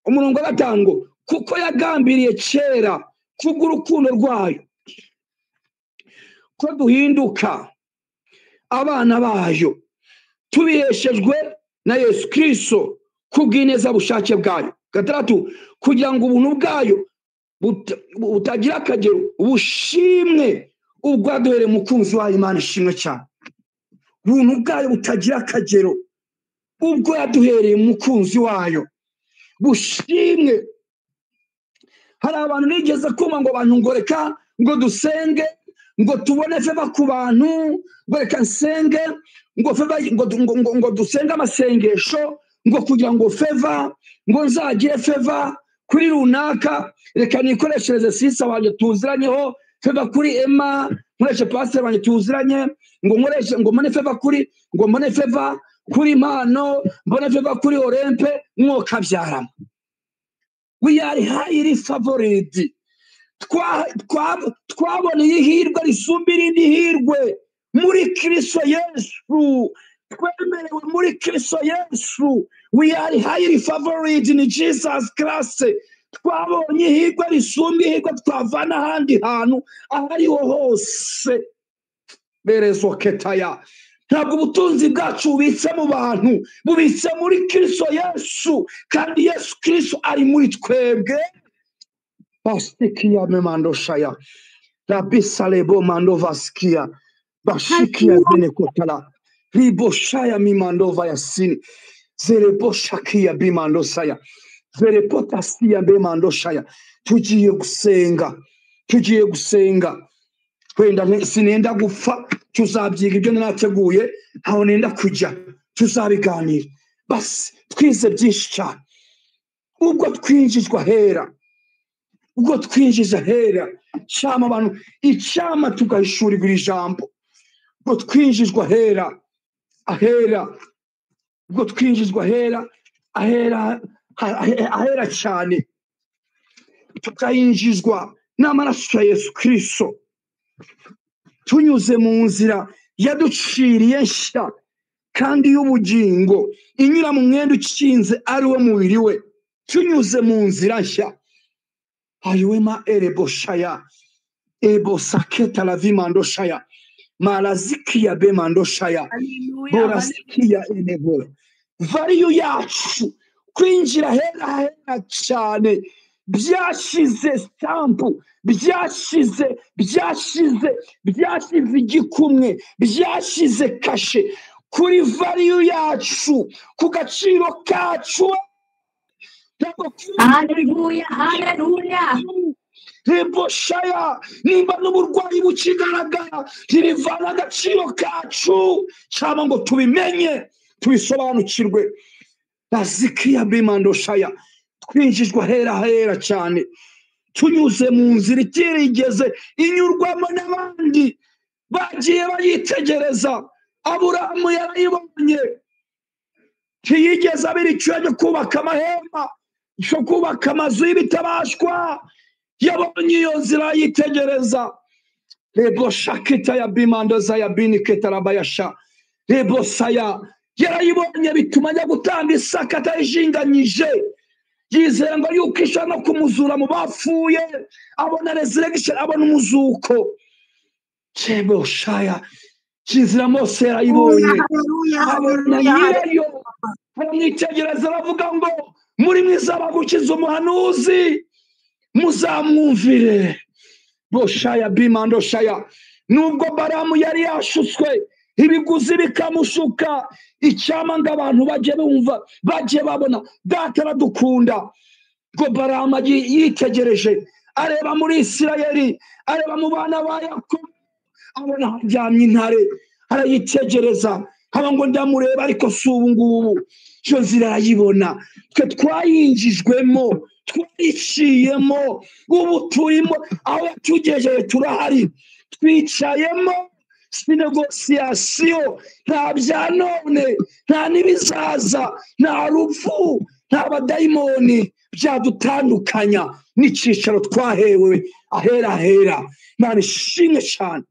Umurongo wa 5, kuko yagambiriye kera kubw'urukundo rwayo ko duhinduka abana bayo tubiheshejwe na Yesu Kristo kubw'ineza bushake bwayo. 6, kugira ngo ubuntu bwayo butagira akagero bushimwe ubwo yaduhereye umukunzi wayo. Imana ishimwe cyane. Ubuntu bwayo butagira akagero ubwo yaduhereye umukunzi wayo bushimwe. Hari abantu nigeze kuma ngo abantu ngo reka ngo dusenge ngo tubone favor ku bantu, ngo reka nsenge ngo favor, ngo dusenge amasengesho ngo kugira ngo favor, ngo nzagire favor kuri runaka, reka nikoreshereze sisa wanjye tuziranyeho favor kuri Emma, nkoreshe pastor wanjye tuziranye, ngo nkoreshe ngo mbone favor kuri, ngo mbone favor kuri Mano, mbone favor kuri Orempe, mwoka byarama. We are highly favored. Twaboneye ihirwe risumba irindi hirwe muri Kristo Yesu, twemerewe muri Kristo Yesu. We are highly favored in Jesus Christ. Twabonye ihirwe risumba ihirwe twavana ahandi hantu aho ariho hose. Berezoketaya. Ntabwo ubutunzi bwacu bubitse mu bantu, bubitse muri Kristo Yesu, kandi Yesu Kristo ari muri twebwe. Basikia memandoshaya rabisalebo mandovaskia bashikia zenekotala riboshaya mimandova yasini zereboshakia bimandosaya zerepotasia bemandoshaya. Tugiye gusenga, tugiye gusenga. Wenda sinenda gupfa, tuzabyiga ibyo nateguye, ntaho nenda kujya, tuzabiganira. Basi twize byinshi cyane. Ubwo twinjizwa hera, ubwo twinjiza hera cyama abantu icyama tugahishurirwa iri jambo. Ubwo twinjizwa hera ahera, ubwo twinjizwa hera ahera ahera cyane. Tukayinjizwa n'amaraso ya Yesu Kristo, tunyuze mu nzira yaduciriye nshya kandi y'ubugingo, inyura mu mwenda ukinze ari wo mubiri we, tunyuze mu nzira nshya. Ayiwema ereboshaya ebosaketa lavimandoshaya marazikiya bemandoshaya borasikiya enebo. Variyo yacu kwinjira hera hera cyane byashize stampu, byashize igikumwe, byashize kashe kuri variyo yacu, ku gaciro kacu. Haleluya, haleluya. Reboshaya, nimba n'uburwayi bukigaragara ntibivana agaciro kacu, cyangwa ngo tubimenye tubisobanukirwe. Razikiya bimandoshaya, twinjijwe hera hera cyane, tunyuze mu nzira itirigeze inyurwamo n'abandi bagiye bayitegereza. Aburahamu yarayibonye, ntiyigeze abira icyuya cyo kubaka amahema, cyo kubaka amazu y'ibitabashwa. Yabonye iyo nzira yitegereza. Reboshakita ya bimandoza ya biniketarabayasha rebosaya, yarayibonye bituma ajya gutamba Isaka atayijinganyije, yizera ngo yuko ishobora no kumuzura mu bapfuye. Abona resurrection, abona umuzuko. Reboshaya, inzira Mose yarayibonye, abona nyirayo, aramwitegereza aravuga ngo muri mwiza bagukiza umuhanuzi, muzamwumvire. Boshaya bimandoshaya, nubwo Baramu yari yashutswe ibiguzi bikamushuka, icyama ngo abantu bajye bumva, bajye babona Data aradukunda. Ngo Baramu yitegereje, areba muri Isirayeli, areba mu bana ba Yakobo, abona haryamye intare, arayitegereza, haba ngo ndamureba ariko si ubu ngubu. Iyo nzira arayibona. Twe twayinjijwemo, twayiciyemo, ubu turimo, aho yatugejeje turahari, twicayemo. Si negosiyasiyo, nta bya none, nta n'ibizaza, nta rupfu, nta badayimoni byadutandukanya n'icyicaro twahewe ahera hera. Imana ishimwe cyane.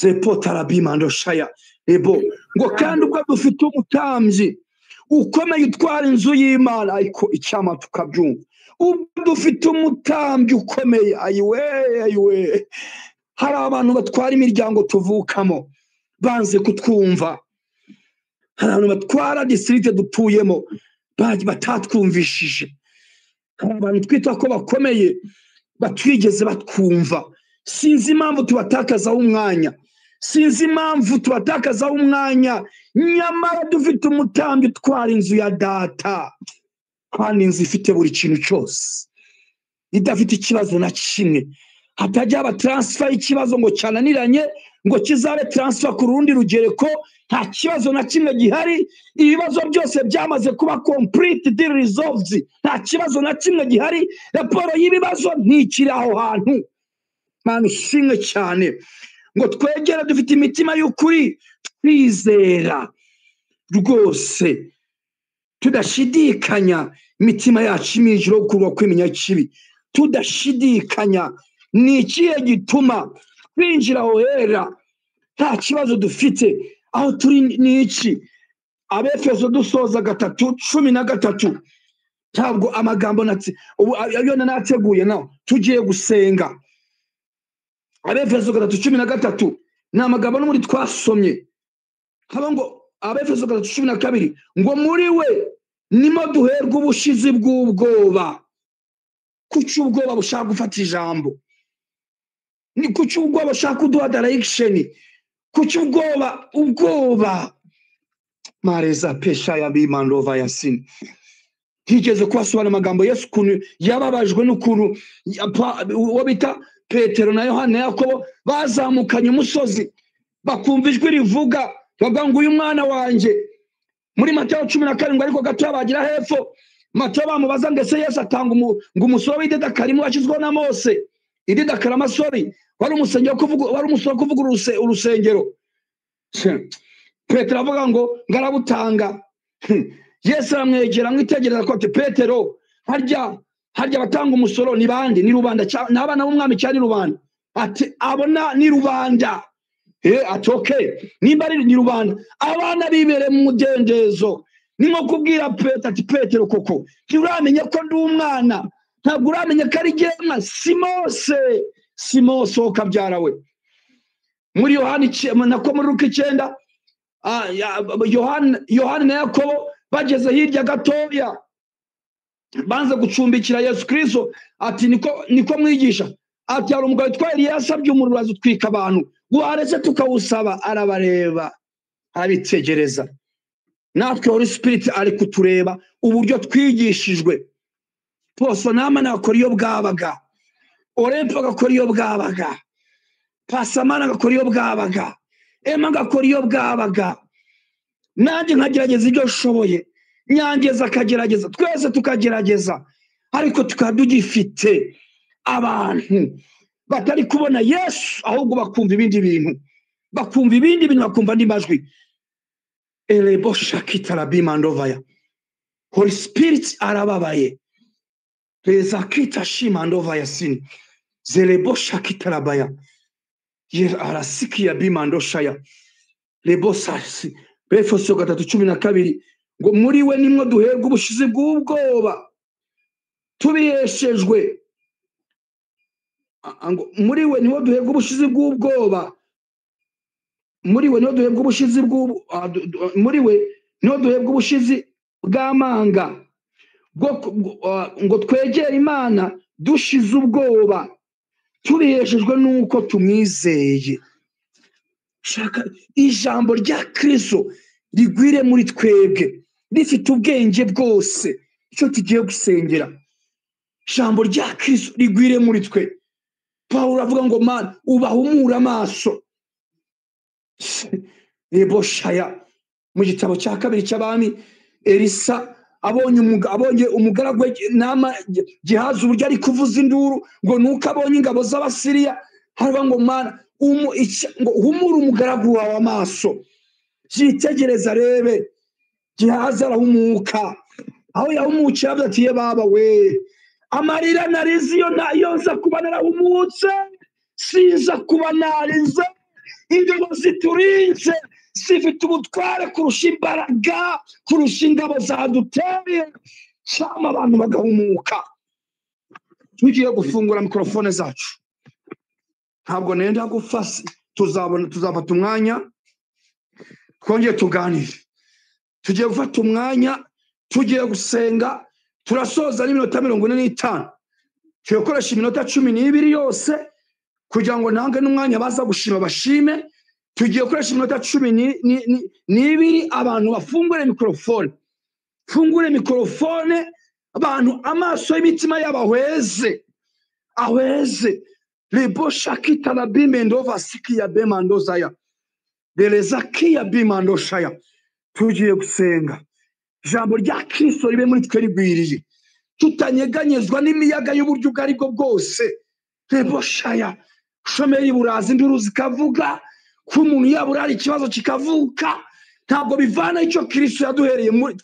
Zepotarabimandosaya ebo, ngo kandi ubwo dufite umutambyi ukomeye utwara inzu y'Imana, ariko icyama tukabyumva. Ubwo dufite umutambyi ukomeye, ayiwe ayiwe. Hari abantu batwara imiryango tuvukamo banze kutwumva, hari abantu batwara district dutuyemo batatwumvishije, hari abantu twita ko bakomeye batwigeze batwumva. Sinzi impamvu tubatakazaho umwanya, sinzi impamvu tubatakazaho umwanya, nyamara dufite umutambyi utwara inzu ya Data, kandi inzu ifite buri kintu cyose, idafite ikibazo na kimwe. Hatajya haba transfer y'ikibazo ngo cyananiranye ngo kizabe transfer ku rundi rugereko, nta kibazo na kimwe gihari. Ibibazo byose byamaze kuba complete resolved, nta kibazo na kimwe gihari. Raporo y'ibibazo ntikiri aho hantu. Mana ishimwe cyane. Ngo twegere dufite imitima y'ukuri, twizera rwose tudashidikanya, imitima yacu imijiro kurwa kwimenya ikibi, tudashidikanya. Ni ikihe gituma twinjira aho hera nta kibazo dufite? Aho turi ni iki? Abefeso dusoza 3:13. Ntabwo amagambo ayo nateguye nawe tugiye gusenga. Abefeso 3:13 ni amagambo n'umuri twasomye. Haba ngo Abefeso 3:12 ngo muri we nimo duherwa ubushizi bw'ubwoba. Kuki ubwoba bushaka gufata ijambo? Ni kuki ubwoba bushaka kuduha direction? Kuki ubwoba ubwoba mareza pesha ya bimandova yasini. Higeze kubasobanura amagambo Yesu ukuntu yababajwe n'ukuntu uwo bita Petero na Yohana na Yakobo bazamukanye umusozi bakumva ijwi rivuga bavuga ngo uyu mwana wanjye, muri Matayo 17 ariko gato bagira hepfo Matayo bamubaza ngo ese Yesu atanga ngo umusoro w'idedakarimu washyizweho na Mose, idedakaramasori wari umusengero kuvuga, wari umusoro kuvuga urusengero. Petero avuga ngo ngarabutanga. Yesu aramwegera amwitegereza ko ati Petero, harya Harya abatanga umusoro ni bande? Ni rubanda, n'abana b'umwami cyane ni rubanda. Ati abona ni rubanda. Ati okay, nimba ari ni rubanda, abana bibere mu mudendezo. Ni nko kubwira Petero ati Petero koko ntiuramenya ko ndi umwana, ntabwo uramenya ko ari jyewe si Mose, si Mose kabyara we. Muri Yohana nako muri Luka 9, Yohana na Yakobo bageze hirya gatoya banze gucumbikira Yesu Kristo. Ati niko mwigisha, ati hari umugabo witwa Eliya yasabye umuriro azutwika abantu, waretse tukawusaba. Arabareba, arabitegereza. Natwe Holy Spirit ari kutureba uburyo twigishijwe. Posonama nakora iyo bwabaga, Orempo agakora iyo bwabaga, Pasamana agakora iyo bwabaga, Ema agakora iyo bwabaga, nanjye nkagerageza ibyo nshoboye, Nyangeza akagerageza, twese tukagerageza, ariko tukaba tugifite abantu batari kubona Yesu, ahubwo bakumva ibindi bintu, bakumva ibindi bintu, bakumva andi majwi. Elebo shakitarabimandovaya. Holy Spirit arababaye. Rezakita shimandovaya sini. Zelebo shakitarabaya. Ye arasikia bimandoshaya. Lebo sasi. Efeso 3:12 ngo muri we nimwo duherwa ubushizi bw'ubwoba tubiheshejwe. Ngo muri we niwo duherwa ubushizi bw'ubwoba, muri we niwo duherwa ubushizi muri we niwo duherwa ubushizi bw'amanga ngo twegere Imana dushize ubwoba tubiheshejwe nuko tumwizeye. Shaka ijambo rya Kristo rigwire muri twebwe rifite ubwenge bwose. Icyo tugiye gusengera, ijambo rya Kristo rigwire muri twe. Pawulo avuga ngo Mana ubahumura amaso. Reboshaya mu gitabo cya kabiri cy'abami, Elisa abonye umugaragu nama Gihazi uburyo ari kuvuza induru ngo nuko abonye ingabo z'Abasiriya, haravuga ngo Mana ngo humura umugaragu wawe amaso, yitegereza arebe. Gihazi arahumuka. Aho yahumukiye avuga ati ye baba we, amarira narize iyo nza kuba narahumutse, sinza kuba narize. Ingabo ziturinze zifite ubutware kurusha imbaraga, kurusha ingabo zaduteye. Cyama abantu bagahumuka. Tugiye gufungura mikrofone zacu, ntabwo nenda gufasa, tuzafata umwanya twongeye tuganire. Tugiye gufata umwanya, tugiye gusenga, turasoza n'iminota 45. Tuyokoresha iminota 12 yose kugira ngo nange n'umwanya baza gushima bashime. Tugiye gukoresha iminota 12 abantu bafungure mikrofone, fungure mikrofone, abantu amaso y'imitima yabahweze ahweze. Lebo shakita na bimendova sikia bemandozaya belezakia bimandoshaya. Tugiye gusenga ijambo rya Kristo ribe muri twe rigwiriye, tutanyeganyezwa n'imiyaga y'uburyo ubwo aribwo bwose. Lebo shaya shomeri buraza induru zikavuga, ko umuntu yabura ari ikibazo kikavuka, ntabwo bivana icyo Kristo yaduhereye muri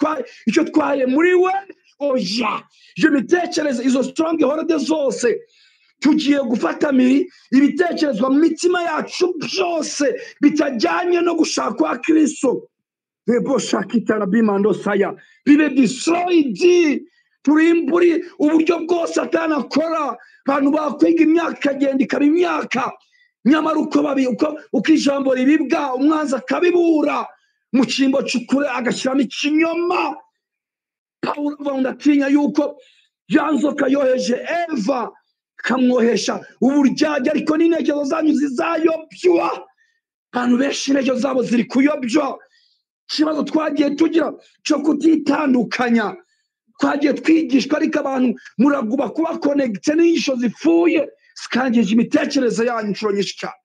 icyo twaye muri we. Oya, iyo mitekerereze, izo strong hold zose tugiye gufata miri ibitekerezwa mu mitima yacu byose bitajyanye no gushaka kwa Kristo. Lebo shakitara bimando saya bibe destroyed. Turimburi uburyo bwose atanakora. Abantu bakwiga imyaka ikagenda ikaba imyaka, nyamara uko ijambo ribibwa umwanzi akabibura mu cyimbo cy'ukuri agashyiramo ikinyoma. Pawulo avuga ngo ndatinya yuko ya nzoka yoheje Eva ikamwohesha uburyarya, ariko n'intekerezo zanyu zizayobywa. Abantu benshi intekerezo zabo ziri kuyobywa. Ikibazo twagiye tugira cyo kutitandukanya, twagiye twigishwa, ariko abantu muraguba kuba connected n'inyigisho zipfuye zikangije imitekerereze yanyu inshuro nyinshi cyane.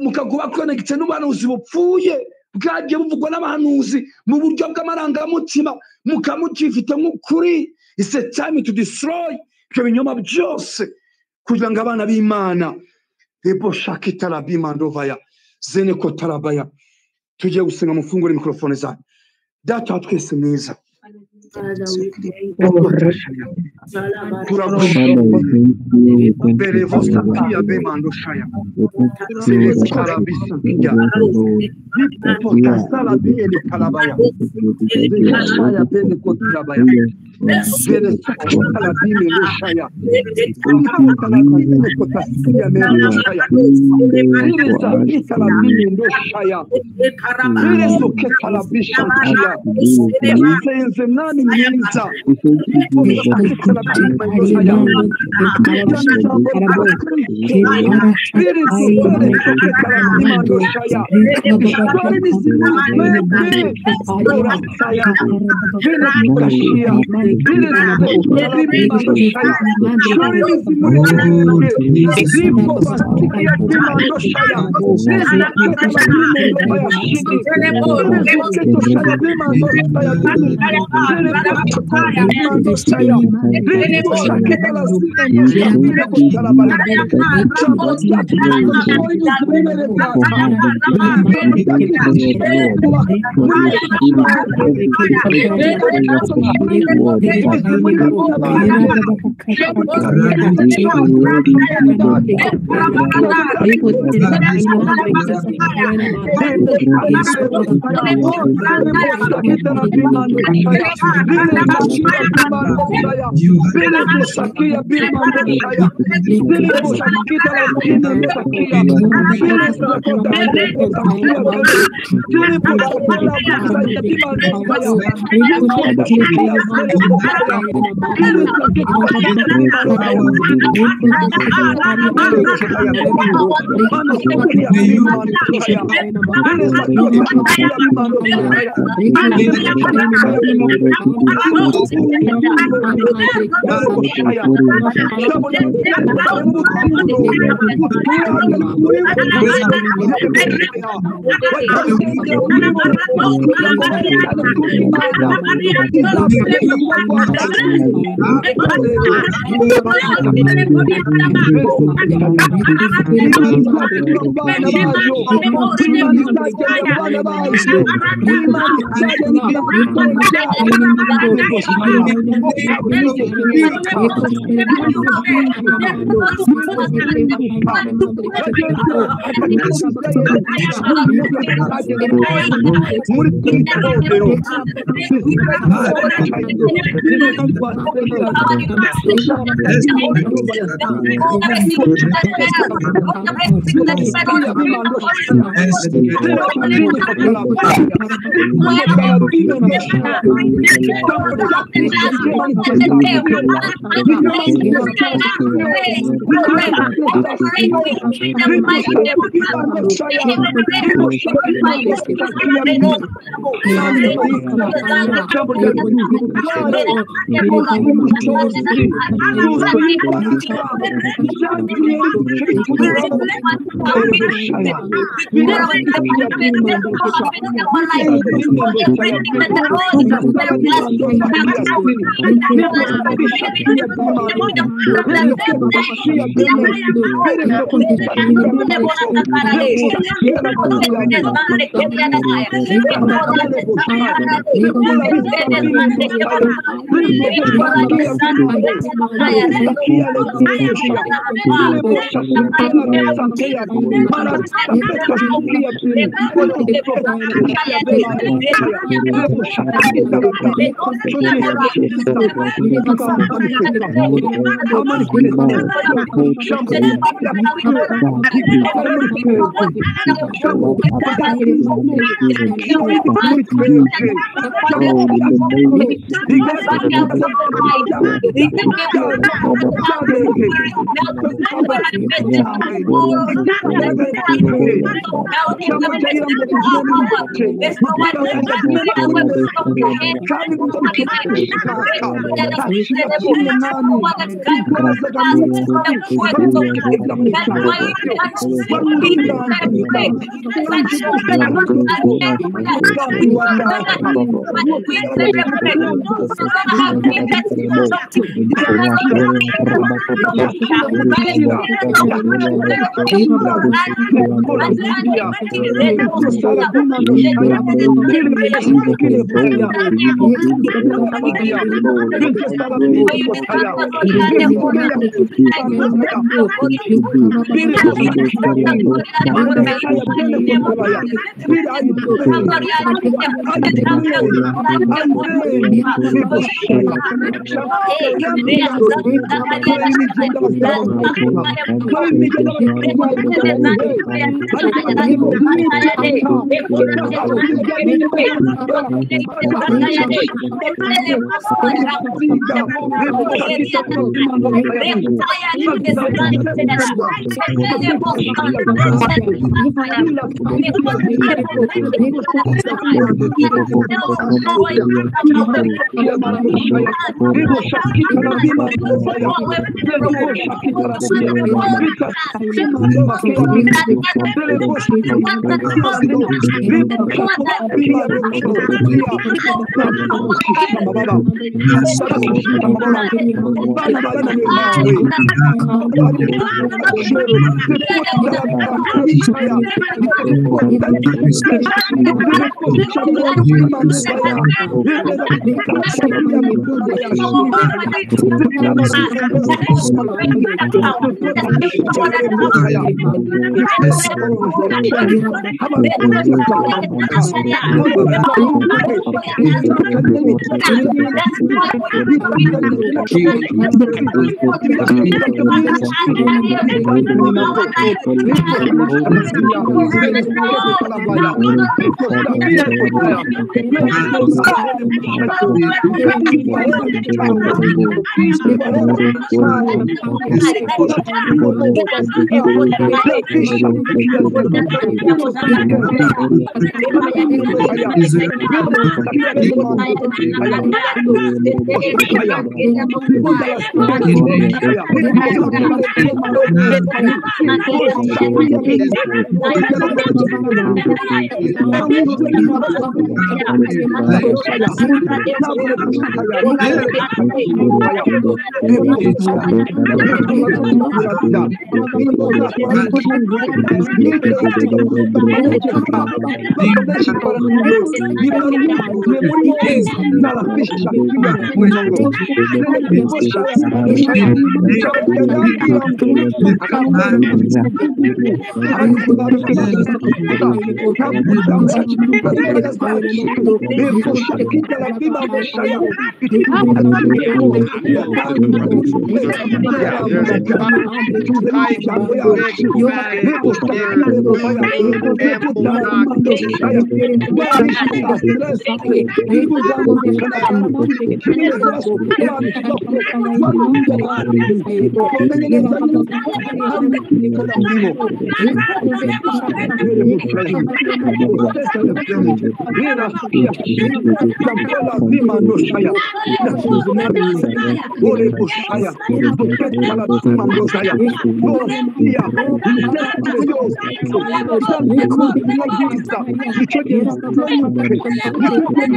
Mukaguba connected n'ubuhanuzi bupfuye bwagiye buvugwa n'abahanuzi mu buryo bw'amarangamutima, mukamukifite nk'ukuri. It's a time to destroy ibyo binyoma byose kugira ngo abana b'Imana rebo shakitara bimandovaya zeneko tarabaya. Tugiye gusenga, mufungure mikrofone zanyu. Data wa twese mwiza,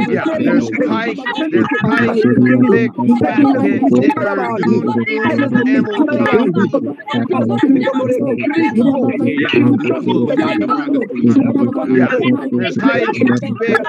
Yeah, there's pike, thick, fathead, nigger, camel, Yeah, there's pike, thick.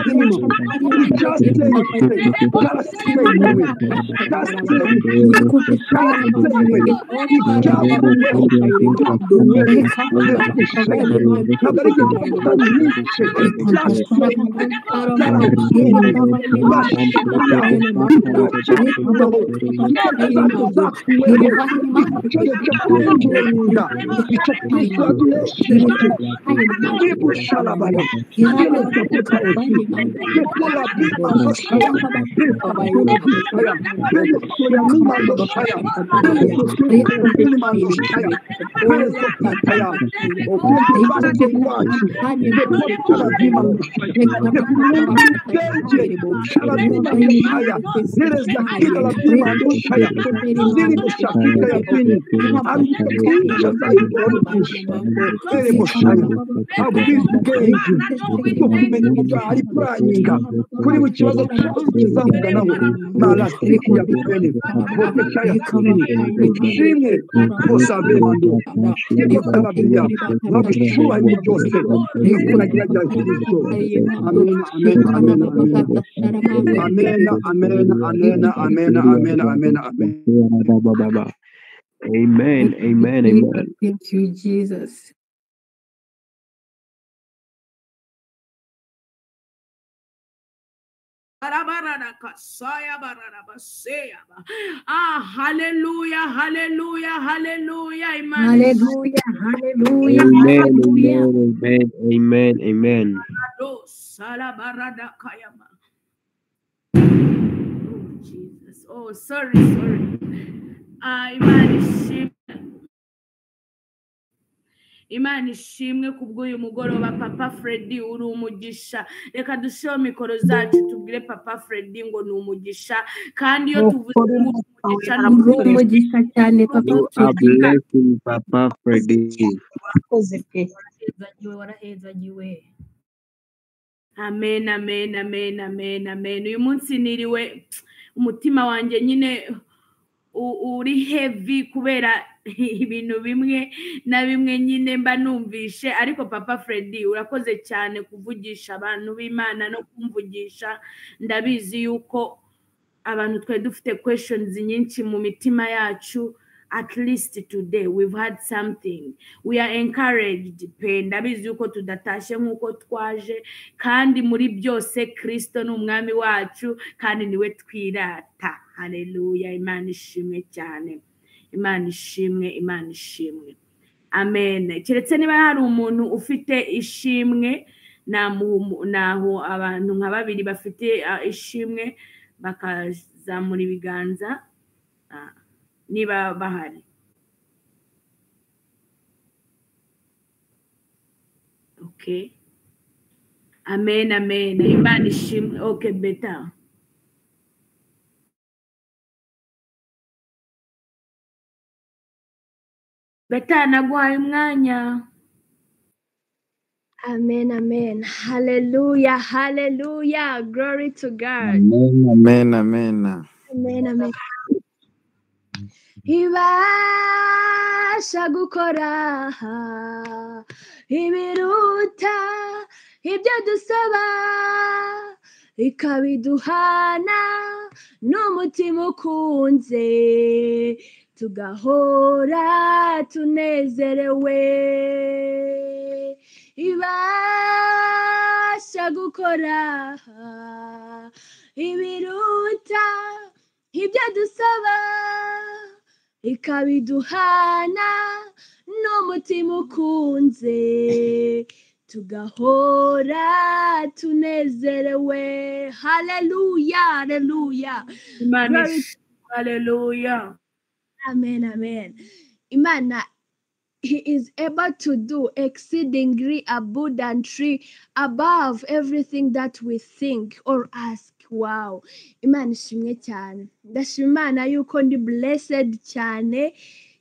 Amen, amen, amen, amen, amen, amen, amen. Amen, amen, amen. Thank you, Jesus. Ah, hallelujah, hallelujah, hallelujah. Imana Hallelujah, hallelujah, Amen, hallelujah. amen, amen, amen, amen. Salabaradakayama. Oh, Jesus. Oh, sorry, sorry. Ah, Imana ishimwe. Imana ishimwe kubw'uyu mugoroba. Papa Freddy, uri umugisha. Reka dushireho mikoro zacu tubwire Papa Freddy ngo ni umugisha, kandi iyo tuvuze ngo uri umugisha ni Uri ukuri. umugisha cyane, Papa You are Freddy. blessing, Papa Freddy. Warakoze pe. Warahezagiwe, warahezagiwe. Amen, amen, amen, amen, amen. Uyu munsi niriwe umutima wanjye nyine uri heavy kubera ibintu bimwe na bimwe nyine mba numvishe, ariko Papa Freddy urakoze cyane kuvugisha abantu b'Imana no kumvugisha. Ndabizi yuko abantu twari dufite questions nyinshi mu mitima yacu. At least today we've had something, we are encouraged pe. Ndabizi yuko tudatashe nk'uko twaje, kandi muri byose Kristo ni umwami wacu kandi niwe twirata. Haleluya, Imana ishimwe cyane, Imana ishimwe, Imana ishimwe. Amen. Keretse niba hari umuntu ufite ishimwe, naho abantu nka babiri bafite ishimwe bakazamura ibiganza, niba bahari. Okay, amen, amen. Imana ishimwe. Okay, better. Beta, naguhaye umwanya. Amen, amen. Hallelujah, hallelujah. Glory to God. Amen, amen, amen. Amen, amen. Ibasha gukora ibiruta ibyo dusaba, ikabiduhana n'umutima ukunze, tugahora tunezerewe. Ibasha gukora ibiruta ibyo dusaba, ikabiduhana n'umutima ukunze, tugahora tunezerewe. Haleluya, haleluya. Imana Glory. ishimwe. Haleluya. Amen, amen. Imana, he is able to do exceedingly abundantly above everything that we think or ask. Wow. Imana ishimwe cyane. Ndashima Imana yuko ndi blessed cyane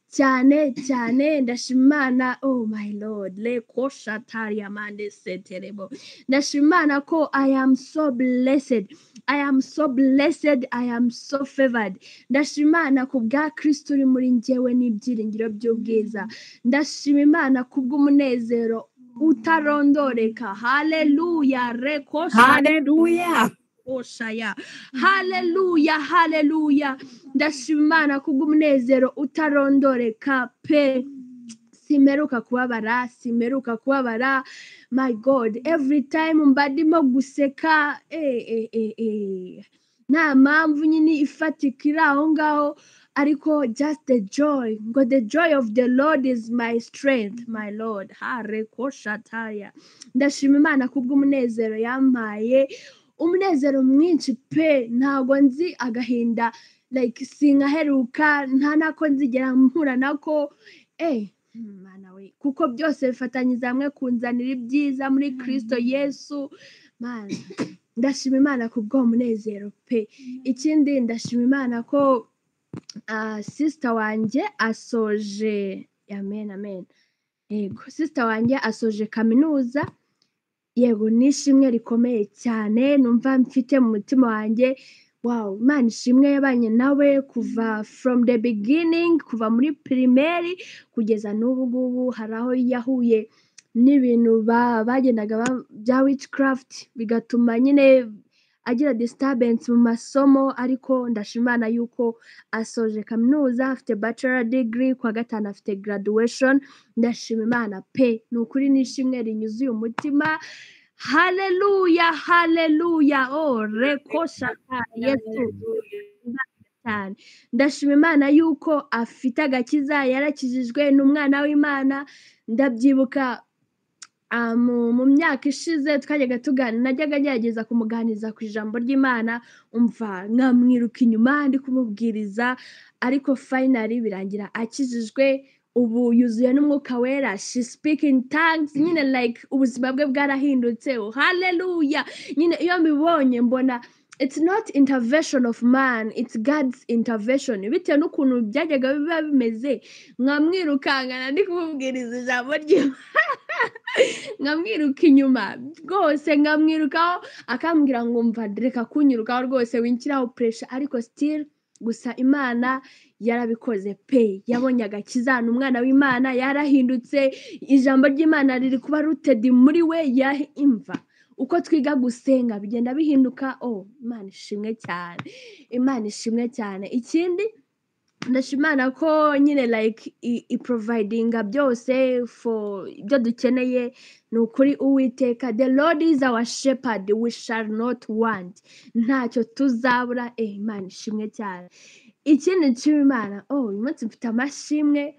cyane cyane. Ndashima Imana, oh my Lord, le koshatari amande seterebo. Ndashima Imana ko I am so blessed. I am so blessed. I am so favored. Ndashima Imana ku bwa Kristo uri muri njyewe n'ibyiringiro by'ubwiza. Ndashima Imana kubw'umunezero utarondoreka. Haleluya, rekosha Hallelujah. oshaya. Haleluya, haleluya. Ndashima Imana kubw'umunezero utarondoreka pe. Simeruka kubabara, simeruka kubabara. My God, every time mba ndimo guseka, nta mpamvu nyine ifatika iri aho ngaho, ariko just the joy, ngo the joy of the Lord is my strength, my Lord. Harekoshataya. Ndashima Imana kubw'umunezero yampaye, umunezero mwinshi pe. Ntabwo nzi agahinda, like sinkaheruka, nta nako nzigera mpura nako. Mana we, kuko byose bifatanyiriza hamwe kunzanira ibyiza muri Kristo Yesu. Mana, ndashima Imana kubw'uwo munezero pe. Ikindi ndashima Imana ko sister wanjye asoje, amen, amen. Yego, sister wanjye asoje kaminuza. Yego, ni ishimwe rikomeye cyane numva mfite mu mutima wanjye. Wow, Imana ishimwe yabanye nawe kuva from the beginning, kuva muri primaire kugeza n'ubu ngubu. Hari aho yahuye n'ibintu bagendaga bya witchcraft, bigatuma nyine agira disturbance mu masomo, ariko ndashima Imana yuko asoje kaminuza, afite bachelor degree, kwa gatanu afite graduation. Ndashima Imana pe, ni ukuri nishimwe rinyuzuye umutima. Haleluya, haleluya, oh reko shaka Yesu cyane. Ndashima Imana yuko afite agakiza, yarakijijwe, ni umwana w'Imana. Ndabyibuka mu myaka ishize twajyaga tuganira, najyaga ngerageza kumuganiriza ku ijambo ry'Imana, umva nkamwiruka inyuma ndi kumubwiriza, ariko finally birangira akijijwe, ubu yuzuye n'umwuka wera, she speak in tongues, nyine like ubuzima bwe bwarahindutse. Oh, haleluya. Nyine iyo mbibonye mbona it's not intervention of man, it's God's intervention. Bitewe n'ukuntu byajyaga biba bimeze, nkamwirukankana ndi kumubwiriza ijambo ry'Imana, nkamwiruka inyuma rwose, nkamwirukaho akambwira ngo mva reka kunyirukaho rwose, winshyiraho pressure, ariko still gusa Imana yarabikoze pe, yabonye agakiza, ni umwana w'Imana, yarahindutse, ijambo ry'Imana riri kuba rooted muri we, imva uko twiga gusenga bigenda bihinduka. Oh, Imana ishimwe cyane, Imana ishimwe cyane. Ikindi ndashima Imana ko nyine like iprovidinga byose for ibyo dukeneye. Ni ukuri Uwiteka, the Lord is our shepherd, we shall not want, ntacyo tuzabura. Imana ishimwe cyane. Ikindi nshima Imana, oh uyu munsi mfite amashimwe,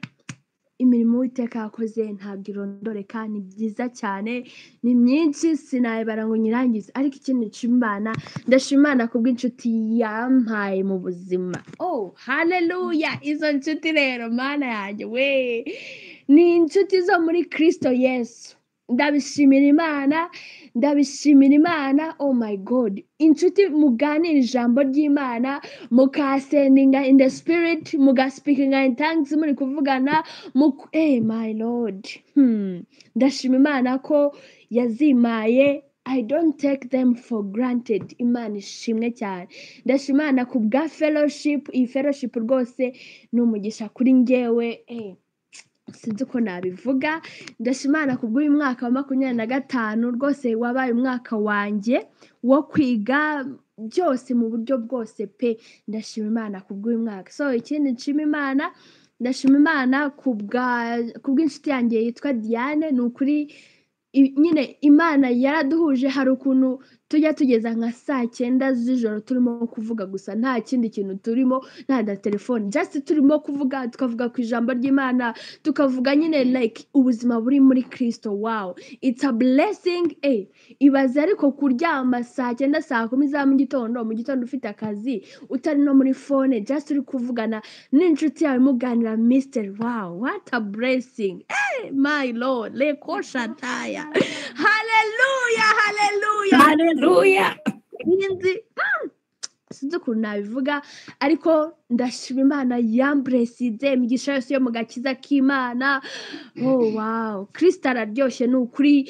imirimo Uwiteka yakoze ntabwo irondoreka, ni byiza cyane, ni myinshi sinayibara ngo nyirangize, ariko ikindi nshima Imana, ndashima Imana kubw'inshuti yampaye mu buzima. Oh haleluya, izo nshuti rero Mana yanjye we, ni inshuti zo muri Kristo Yesu. Ndabishimira Imana, ndabishimira Imana. Oh my God, inshuti muganira ijambo ry'Imana, mukasendinga in the spirit, mugaspeakinga in tongues, muri kuvugana, my Lord. Ndashima Imana ko yazimaye, I don't take them for granted. Imana ishimwe cyane. Ndashima Imana ku bwa fellowship, iyi fellowship rwose ni umugisha kuri njyewe. Sinzi uko nabivuga. Ndashima Imana ku bw'uyu mwaka wa 25 rwose wabaye umwaka wanjye wo kwiga byose mu buryo bwose pe. Ndashima Imana ku bw'uyu mwaka. So ikindi nshima Imana, ndashima Imana ku bw'inshuti yanjye yitwa Diane. Ni ukuri nyine Imana yaraduhuje, hari ukuntu tujya tugeza nka saa 9 z'ijoro turimo kuvuga gusa, nta kindi kintu turimo, nta na telefone, just turimo kuvuga, tukavuga ku ijambo ry'Imana, tukavuga nyine like ubuzima buri muri Kristo. Wow, it's a blessing. Ibaze ariko kuryama saa 9 saa 10 za mu gitondo ufite akazi, utari no muri phone, just uri kuvugana n'inshuti yawe muganira mystery. Wow, what a blessing. My Lord, leko shataya. Hallelujah, hallelujah, hallelujah. Sinzi ukuntu nabivuga, ariko ndashima Imana yamblessinze imigisha yose yo mu gakiza k'Imana. Oh wow, Kristo araryoshye, ni ukuri,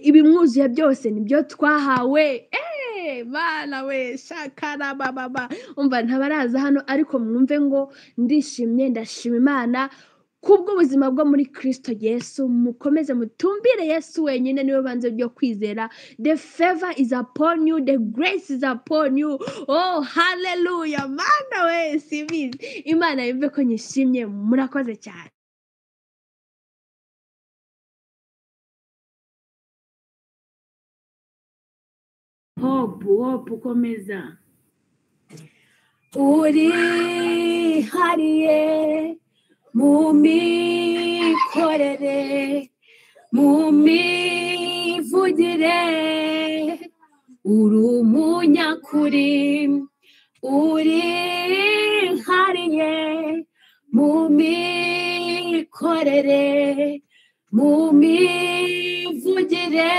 ibimwuzuye byose nibyo twahawe. Bana we shakara baba, umva ntabaraza hano, ariko mwumve ngo ndishimye, ndashima Imana kubw'ubuzima bwo muri Kristo Yesu. Mukomeze mutumbire Yesu wenyine, niwe banze ryo kwizera. The favor is upon you, the grace is upon you. Oh hallelujah, Mana we sibizi. Imana yumve ko nyishimye, murakoze cyane. Hope, komeza. Uri hariye mu mikorere, mu mivugire, uri umunyakuri, uri hariye mu mikorere, mu mivugire,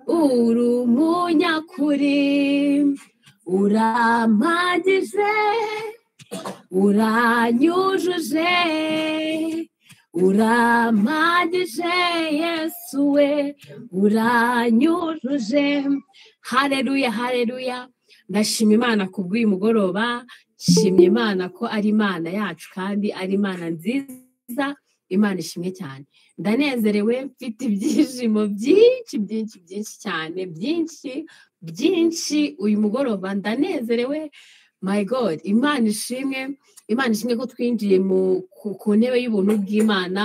uri umunyakuri, urampagije, uranyujuje, urampagije Yesu we, uranyujuje. Haleluya, haleluya. Ndashima Imana kubw'uyu mugoroba, nshimye Imana ko ari Imana yacu kandi ari Imana nziza Imana ishimwe cyane, ndanezerewe, mfite ibyishimo byinshi byinshi byinshi cyane, byinshi byinshi uyu mugoroba ndanezerewe. My God, Imana ishimwe, Imana ishimwe ko twinjiye ku ntebe y'ubuntu bw'Imana.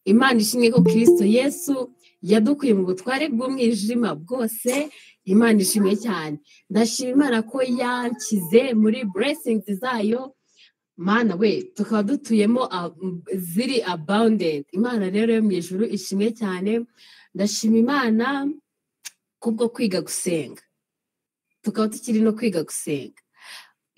Imana ishimwe ko Kristo Yesu yadukuye mu butware bw'umwijima bwose. Imana ishimwe cyane, ndashima Imana ko yanshyize muri blessings zayo. Mana we, tukaba dutuyemo ziri abundant. Imana rero yo mu ijuru ishimwe cyane. Ndashima Imana kubwo kwiga gusenga, tukaba tukiri no kwiga gusenga.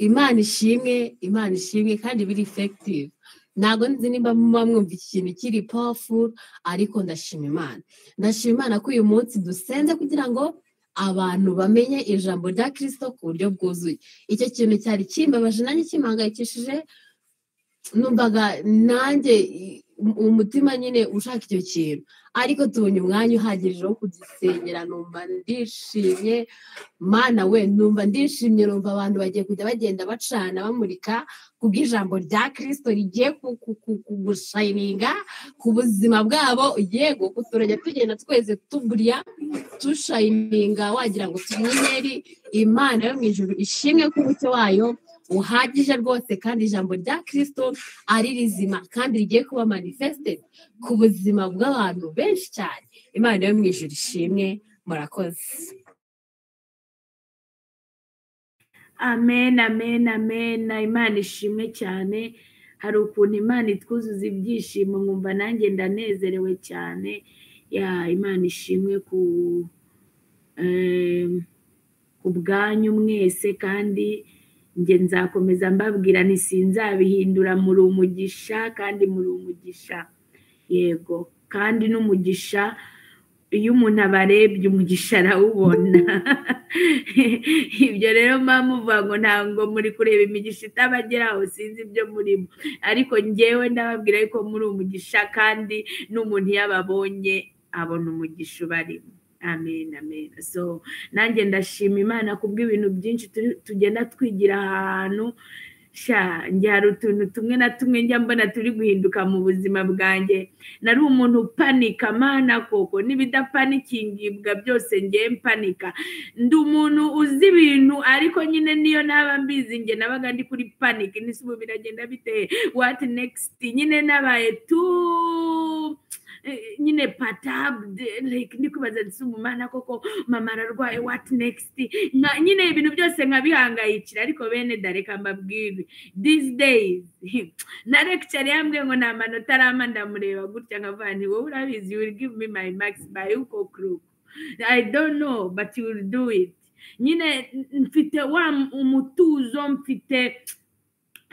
Imana ishimwe, Imana ishimwe, kandi biri effective. Ntabwo nzi nimba muba mwumva iki kintu kiri powerful, ariko ndashima Imana. Ndashima Imana ko uyu munsi dusenze kugira ngo abantu bamenye ijambo rya Kristo ku buryo bwuzuye. Icyo kintu cyari kimbabaje nanjye kimpangayikishije, numvaga nanjye umutima nyine ushaka icyo kintu, ariko tubonye umwanya uhagije wo kugisengera, numva ndishimye. Mana we, numva ndishimye, numva abantu bagiye kujya bagenda bacana bamurika kubw'ijambo rya Kristo rigiye kugushininga ku buzima bwabo. Yego, turajya tugenda twese tuburya tushininga, wagira ngo turi inyenyeri. Imana yo mu ijuru ishimwe ko umucyo wayo uhagije rwose, kandi ijambo rya Kristo ari rizima kandi rigiye kuba manifested ku buzima bw'abantu benshi cyane. Imana yo mu ijuru ishimwe. Murakoze. Amen, amen, amen. Imana ishimwe cyane. Hari ukuntu Imana itwuzuza ibyishimo, nkumva nanjye ndanezerewe cyane. Ya Imana ishimwe ku bwanyu mwese, kandi njye nzakomeza mbabwira nti sinzabihindura, muri umugisha kandi muri umugisha. Yego, kandi n'umugisha iyo umuntu abarebye umugisha arawubona. Ibyo rero muvuga ngo ntabwo muri kureba imigisha itabageraho, sinzi ibyo murimo, ariko njyewe ndababwira yuko muri umugisha, kandi n'umuntu iyo ababonye abona umugisha ubarimo. Amen, amen. So nanjye ndashima Imana kubw'ibintu byinshi tugenda twigira ahantu. Sha, njye hari utuntu tumwe na tumwe njya mbona turi guhinduka mu buzima bwanjye. Nari umuntu upanika, mana koko n'ibidapanikingibwa byose ngiye mpanika. Ndi umuntu uzi ibintu, ariko nyine niyo naba mbizi njye nabaga ndi kuri panic, nisi ubu biragenda bite, what next, nyine nabaye tu nyine perturbed, like ndi kwibaza nti umwana koko mama ararwaye, what next, nyine ibintu byose nkabihangayikira. Ariko bene dareka mbabwire, these days na lecture yambwiye ngo nta manota arama, ndamureba gutya nkavuga nti wowe urabizi, you will give me my marks by hook or crook, I don't know but you will do it. Nyine mfite wa umutuzo, mfite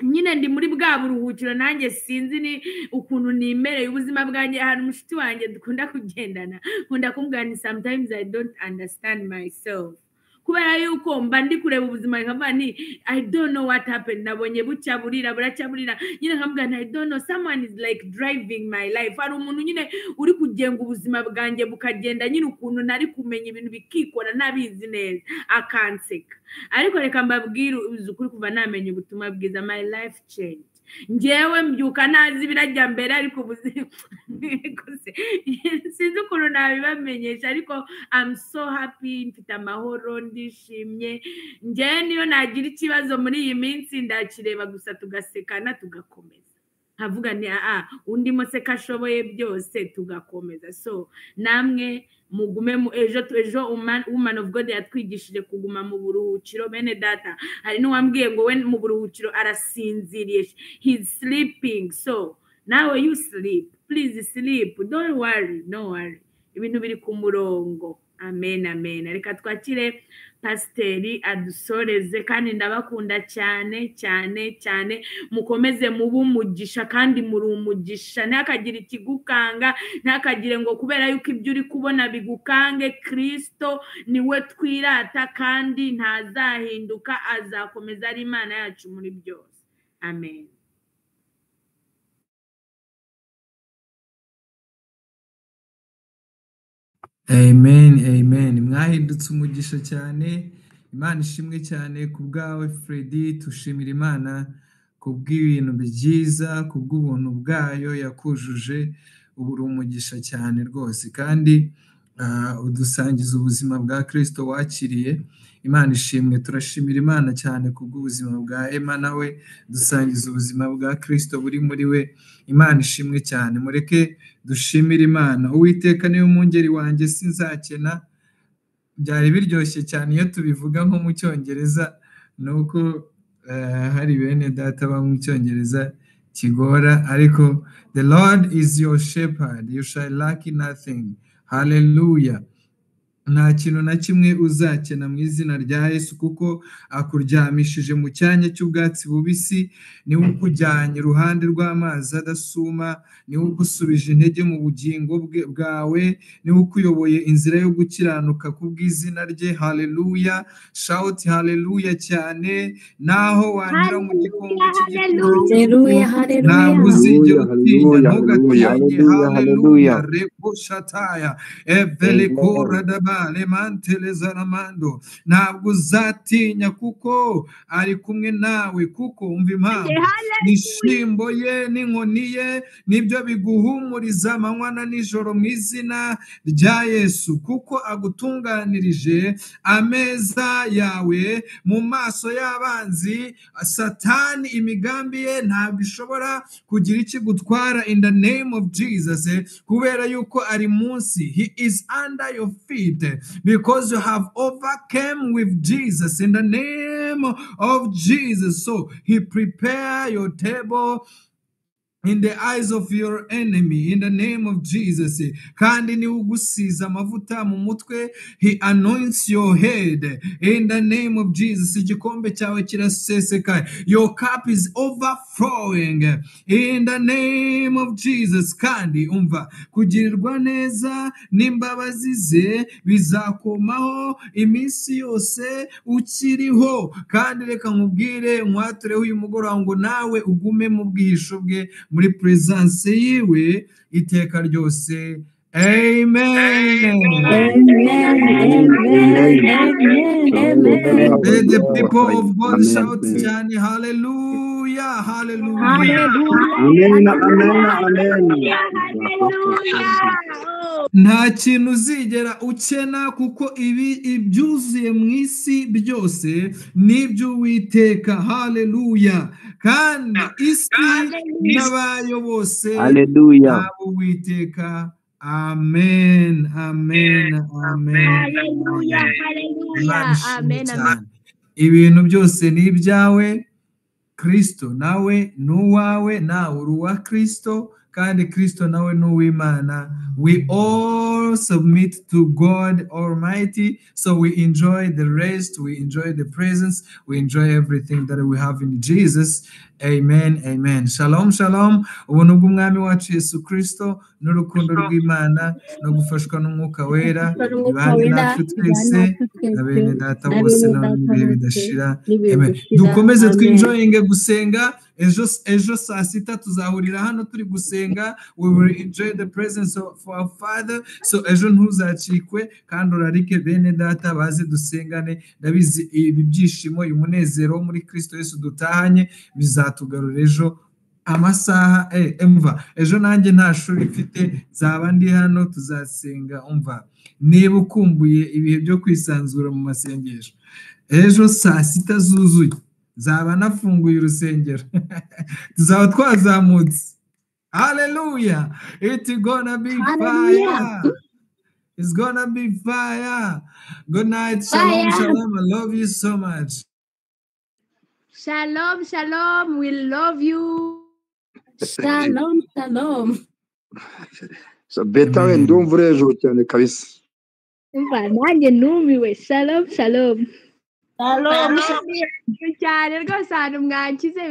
nyine ndi muri bwa buruhukiro, nanjye sinzi ni ukuntu nimereye ubuzima bwanjye. Hari umushuti wanjye dukunda kugendana, nkunda kumubwira nti sometimes I don't understand myself, kubera yuko mba ndi kureba ubuzima nkavuga nti I don't know what happened, nabonye bucya burira buracya burira, nyine nkavuga nti I don't know, someone is like driving my life. Hari umuntu nyine uri kugenga ubuzima bwanjye bukagenda nyine ukuntu nari kumenya ibintu bikikora nabizi neza, akanseka. Ariko reka mbabwire ukuri, kuva namenya ubutumwa bwiza my life changed. Njyewe mbyuka ntazi birajya mbere, ariko sinzi ukuntu nabibamenyesha, ariko I'm so happy, mfite amahoro, ndishimye. Njyewe niyo nagira ikibazo muri iyi minsi ndakireba gusa tugasekana tugakomeza, nkavuga nti undi moseka ashoboye byose, tugakomeza. So namwe mugume ejo woman of God yatwigishije kuguma mu buruhukiro. Bene data, hari n'uwambwiye ngo we mu buruhukiro arasinziriye, he's sleeping, so nawe you sleep, please sleep, don't worry, don't worry, ibintu biri ku murongo. Amen, amen. Reka twakire pasiteri adusoreze, kandi ndabakunda cyane cyane cyane. Mukomeze mube umugisha, kandi muri umugisha. Ntihakagire ikigukanga, ntihakagire ngo kubera yuko ibyo uri kubona bigukange. Kristo niwe twirata, kandi ntazahinduka, azakomeza ari Imana yacu muri byose. Amen. Amen, amen. Mwahindutse umugisha cyane. Imana ishimwe cyane ku bwawe Freddy, tushimira Imana kubw'ibintu byiza, kubw'ubuntu bwayo yakujuje, ubu uri umugisha cyane rwose, kandi udusangiza ubuzima bwa Kristo wakiriye. Imana ishimwe, turashimira Imana cyane kubw'ubuzima bwa Emma, nawe dusangiza ubuzima bwa Kristo buri muri we. Imana ishimwe cyane, mureke dushimire Imana. Uwiteka niwe mwungeri wanjye sinzakena. Byari biryoshye cyane iyo tubivuga nko mu Cyongereza, nuko hari bene data baba mu Cyongereza kigora, ariko the Lord is your shepherd, you shall lack nothing. Hallelujah. Nta kintu na kimwe uzakena mu izina rya Yesu, kuko akuryamishije mu cyanya cy'ubwatsi bubisi, niwe ukujyanye iruhande rw'amazi adasuma, niwe ugusubije intege mu bugingo bwawe, niwe ukuyoboye inzira yo gukiranuka kubw'izina rye. Haleluya, shout haleluya cyane. Naho wanyura mu gikombe cy'igikuba Haleluya, ntabwo haleluya. uzigera utinya, Haleluya, ntugatinye. haleluya, Haleluya, haleluya. reko shataya evelikora Amen. daba lemanteleza-ramando. Ntabwo uzatinya kuko ari kumwe nawe, kuko umva impamvu, ishimbo ye n'inkoni ye nibyo biguhumuriza amanywa na nijoro mu izina rya Yesu, kuko agutunganirije ameza yawe mu maso y'abanzi. Satani imigambi ye ntabwo ishobora kugira icyo igutwara in the name of Jesus, kubera yuko ari munsi, he is under your feet because you have overcome with Jesus in the name of Jesus. So he prepare your table in the eyes of your enemy in the name of Jesus. Kandi niwe ugusiza amavuta mu mutwe, he anoints your head in the name of Jesus. Igikombe cyawe kiraseseka, your cup is overflowing in the name of Jesus. Kandi umva, kugirirwa neza n'imbabazi ze bizakomaho iminsi yose ukiriho. Kandi reka nkubwire, nkwatureho uyu mugoroba ngo nawe ugume mu bwihisho bwe, muri presence yiwe iteka ryose. Amen. Amen, amen, amen, amen. Let the people of God Amen. shout cyane hallelujah, hallelujah. Amen, amen, amen. Nta kintu uzigera ukena, kuko ibi ibyuzuye mu isi byose n'iby'Uwiteka. Haleluya. Kandi isi n'abayo bose Hallelujah. n'abo Uwiteka. Amen, amen, amen. Haleluya, Imana haleluya, ishimwe amen, amen. cyane. Ibintu byose ni ibyawe, Kristo nawe ni uwawe, nawe uri uwa Kristo, kandi Kristo nawe ni uw'Imana. We all submit to God Almighty, so we enjoy the rest, we enjoy the presence, we enjoy everything that we have in Jesus. Amen, amen. Shalom, shalom. Ubuntu bw'Umwami wacu Yesu Kristo n'urukundo rw'Imana no gufashwa n'Umwuka Wera N'Umwuka bibane Wera, natwe bibane twese natwe twese, na bene data na bose bene no data n'ibihe bose, bidashira. n'ibihe Amen. bidashira. Dukomeze Amen. twinjoyinge gusenga. Ejo saa sita tuzahurira hano turi gusenga. We will enjoy the presence of our Father. So ejo ntuzacikwe, kandi urarike bene data baze dusengane. Ndabizi ibi byishimo, uyu munezero wo muri Kristo Yesu dutahanye bizatugarura ejo amasaha. Umva, ejo nanjye nta shuri mfite, nzaba ndi hano tuzasenga. Umva, niba ukumbuye ibihe byo kwisanzura mu masengesho, ejo saa sita zuzuye nzaba nafunguye urusengero, tuzaba twazamutse. Hallelujah. It's gonna be Hallelujah. fire. It's gonna be fire. Good night. Shalom, Fire. shalom. I love you so much. Shalom, shalom. We love you. Shalom, shalom. So beta we Amen. ndumva uri hejuru cyane kabisa. Umva nanjye numiwe. Shalom, shalom. Shalom. Cyane rwose ahantu mwankize.